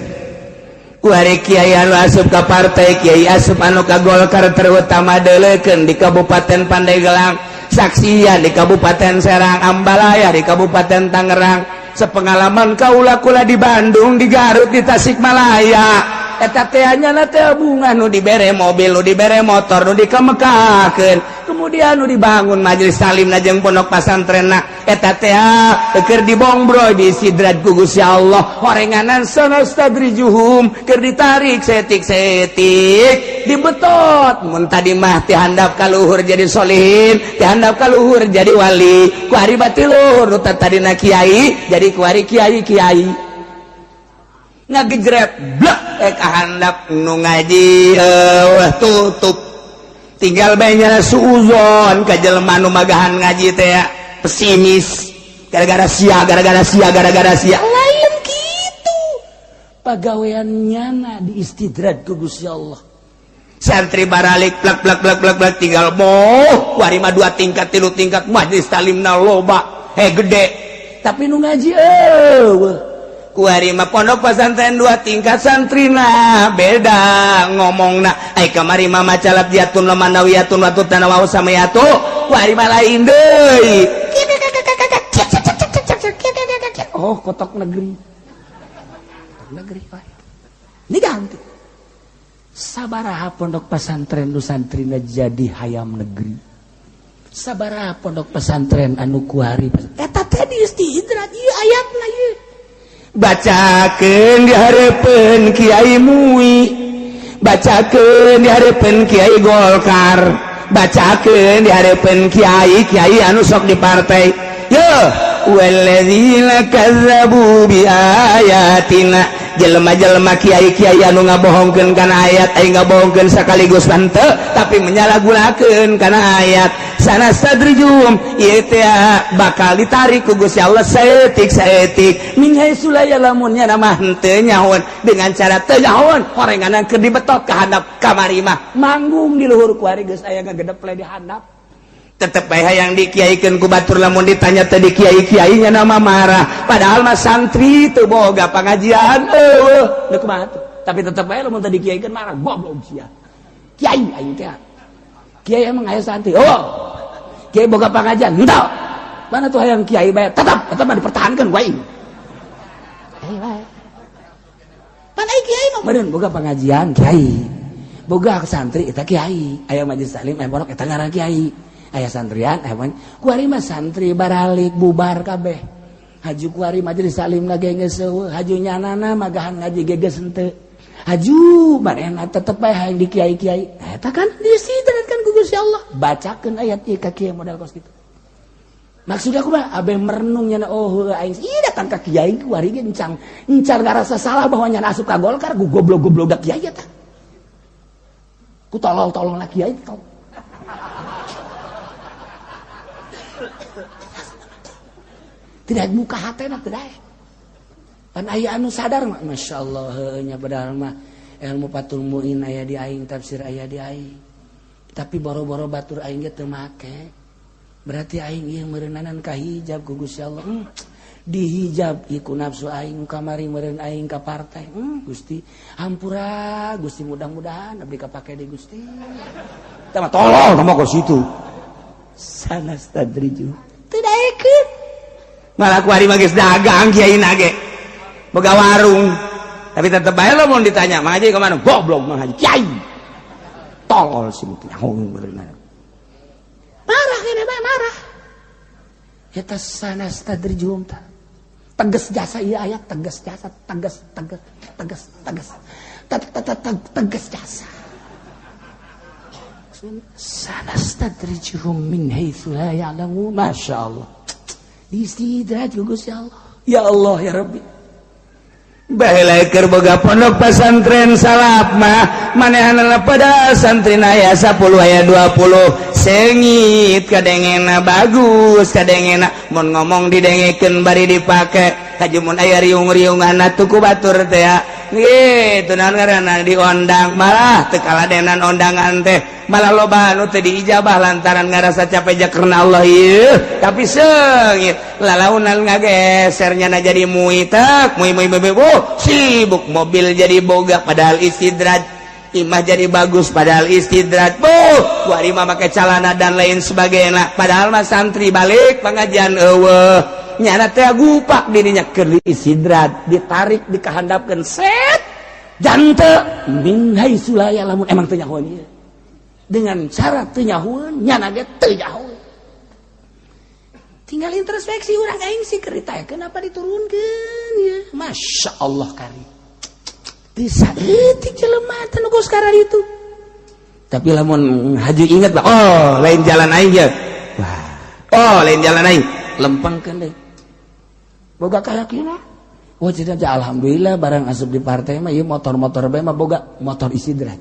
kuari kiai anu asup ka partai, kiai asup anu ka Golkar terutama deuleukeun di Kabupaten Pandeglang, saksian di Kabupaten Serang, Ambalaya di Kabupaten Tangerang, sepengalaman kaula kula di Bandung, di Garut, di Tasikmalaya. Eta teh nya teh bunga nu dibere mobil, nu dibere motor, nu dikamekakeun, kemudian nu dibangun majelis talim jeung pondok pasantrenna, eta teh keur dibongbroy di sidrat ku Gusti Allah horenganan sanastadrijuhum keur ditarik setik-setik dibetot. Mun tadi mah ti handap ka luhur jadi solihin, ti handap ka luhur jadi wali, kuari bati luhur nu tadina kiai jadi kuari kiai-kiai ngagejrep blek ka handap nu ngaji eueuh tutup tinggal bae nyala suuzon ka jelema nu magahan ngaji teh pesimis gara-gara sia, gara-gara sia, gara-gara sia. Lain kitu pagawean nyana di istidraj ku Gusti Allah. Santri baralik plak plak plak plak plak tinggal moh kuari mah dua tingkat tilu tingkat majelis talimna loba gede tapi nu ngaji eueuh. Kuari mah pondok pesantren dua tingkat santrina beda ngomongna ai kamari mah macalap jatun lamanawiyatun watu tanawau samayatu kuari mah lain deui. Oh kotok negeri, kotok negeri pak ini ganti sabaraha pondok pesantren nu santrina jadi hayam negeri, sabaraha pondok pesantren anu kuari eta teh diistidraj ieu ayatna ieu. Bacakeun di hareupeun Kiai MUI, bacakeun di hareupeun Kiai Golkar, bacakeun di hareupeun kiai kiai anu sok di partai. Yo walladzina kazzabu bi ayatina, jelema-jelema kiai-kiai anu ngabohongkeun kana ayat, ai ngabohongkeun sekaligus henteu tapi menyalahgunakeun kana ayat, sanastadrijum ieu teh bakal ditarik ku Gusti Allah saeutik-saeutik min haitsu la ya'lamun nya mah henteu nyahoan dengan cara teu nyahoan horenganan keur dibetot ka handap kamari mah manggung di luhur kuari geus aya ngagedeple di handap. Tetep bae hayang dikiaikeun ku batur lamun ditanya teh di kiai-kiainya nama marah padahal mah santri teu boga pengajian eueuh deuk kumaha tuh tapi tetep bae lamun teu dikiaikeun marah goblok sia kiai aing teh kiai emang aya santri oh kiai boga pengajian henteu mana tuh hayang kiai bae tetep tetep mah dipertahankeun ku aing kiai bae pan ai kiai mah meureun boga pengajian kiai boga santri eta kiai aya majelis taklim aya pondok eta ngaran kiai aya santrian aya kuari mah santri baralik bubar kabeh haju kuari majelis taklim lagi geus eueuh haju nyanana magahan ngaji ge geus henteu haju manehna tetep bae hayang di kiai-kiai eta kan disidratkan ku Gusti Allah bacakeun ayat ieu ka kiai modal kos kitu. Maksud aku mah abe merenung nyana oh aing ieu datang ka kiai kuari ge encang encar ngarasa salah bahwa nyana asup ka Golkar ku goblok-goblok da kiai eta ku tolol-tolol kiai tol. Tidak buka hati nak tidak. Pan aya anu sadar mah masya Allah nya padahal mah ilmu Fathul Muin aya di aing, tafsir aya di aing. Tapi boro-boro batur aing ge teu make. Berarti aing ieu meureunnanan ka hijab ku Gusti Allah. Dihijab ieu ku nafsu aing kamari meureun aing ka partai. Gusti hampura Gusti mudah-mudahan abdi kapake di Gusti. Tah mah tolol tah mah ka situ. Sanastadriju. Teu daekeun. Malah ku hari mah geus dagang kiai nage boga warung tapi tetep bae lo mun ditanya Mang Haji kemana goblok Mang Haji kiai tolol sih nyaho beureunan marah kene bae marah eta sanastadrijuhum ta tegas jasa ieu ayat tegas jasa tegas tegas tegas tegas tegas jasa sanastadrijuhum min haitsu la ya'lamun. Masya Allah. Diistidraj ku Gusti Allah. Ya Allah, ya Rabbi. Baheula keur boga pondok pesantren salaf mah, manehanana pada santri aya 10, aya 20, sengit kadengena, bagus kadengena, mun ngomong didengekeun bari dipake. Kajumun aya riung-riungan atuh ku batur teh gitu, naon ngaranna, diondang, malah teu kaladenan ondangan teh, malah loba anu teu diijabah lantaran ngarasa capek ja karena Allah ieu. Tapi seungit lalaunan ngagesernya na jadi muitak mui mui mui, oh, sibuk mobil jadi boga padahal istidraj, imah jadi bagus padahal istidraj, boh kuari mah make calana dan lain sebagainya, padahal mah santri balik pengajian eueuh. Nyana teh gupak dirinya keur istidraj, ditarik, dikahandapkeun, set jante min haitsu la ya'lamun. Emang teu nyahoan ieu. Dengan cara teu nyahoan, nyana ge teu nyahoan. Tinggal introspeksi urang, aing sih kerita kenapa diturunkeun ya? Masya Allah, kari. Bisa saeutik jelema teh nu sekarang itu. Tapi lamun haji inget lah, oh, lain jalan aing ya. Wah, oh, lain jalan aing, lempengkeun deui. Boga keyakinan. Wah, jadi aja alhamdulillah barang asup di partai mah ieu motor-motor bae mah boga motor istidraj.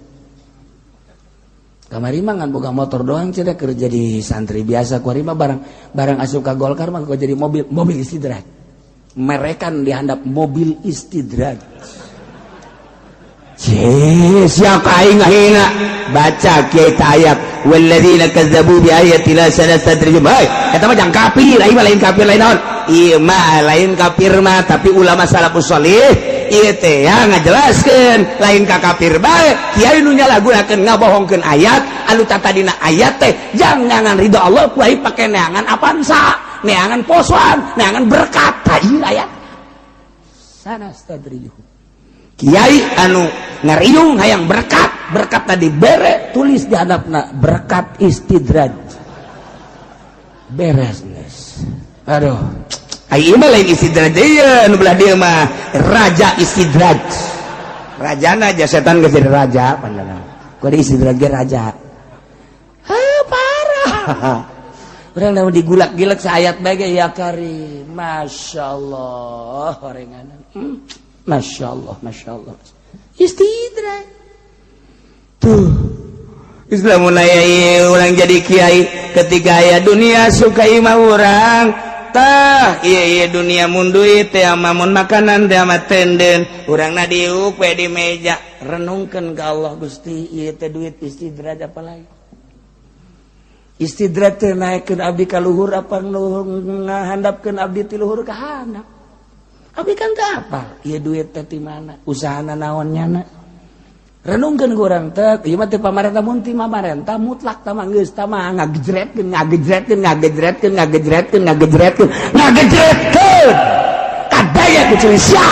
Kamari mah ngan boga motor doang cenah, kerja di santri biasa. Kuari mah barang barang asup ka Golkar mah jadi mobil mobil istidraj. Merekan dihandap mobil istidraj. Siapa aing ngahina baca kiai ayat walladzina kazzabu bi ayatina sanastadrijuhum. Hei, eta mah jang kafir, aing mah lain kafir, lain naon ieu mah, lain kafir mah. Tapi ulama salafus sholih ieu teh ya ngajelaskeun lain ka kafir bae. Kiai nu nyalahgunakeun, ngabohongkeun ayat anu tatadina ayat teh jang neangan ridho Allah, ku aing pake neangan Avanza, neangan posoan, neangan berkat. Tah, ieu ayat sanastadrijuhum. Kiai anu ngariung hayang berkat, berkat tadi bere, tulis di hadapna berkat istidraj, beres guys. Aduh. Ai mah lain istidraj ieu, nu belah dieu mah raja istidraj. Rajana aja setan geus jadi raja pandangan. Kudu istidraj ge raja. Ha, parah. Urang lamun digulak-gilek saayat bae ge, ya karim. Masya Allah, orenganan. Masya Allah, Masya Allah. Istidraj. Tuh. Islam mulai orang jadi kiai ketika aya dunia suka imah urang tah iya iya dunia, mun duit teh mun makanan teh mah tenden urang na diuk we di meja. Renungkeun ke Allah, Gusti, ieu teh duit istidraj apa lagi? Istidraj teh naikkeun abdi ka luhur apa ngahandapkeun abdi ti luhur ka handap? Abdi kan teu apal ieu duit teh ti mana, usahana naon nyana. Renungkeun ku urang teh, ieu mah teh pamarentah, mun ti pamarentah mutlak tah mah geus, tah mah ngagejretkeun, ngagejretkeun, ngagejretkeun, ngagejretkeun, ngagejretkeun, ngagejretkeun kadaya ku sia.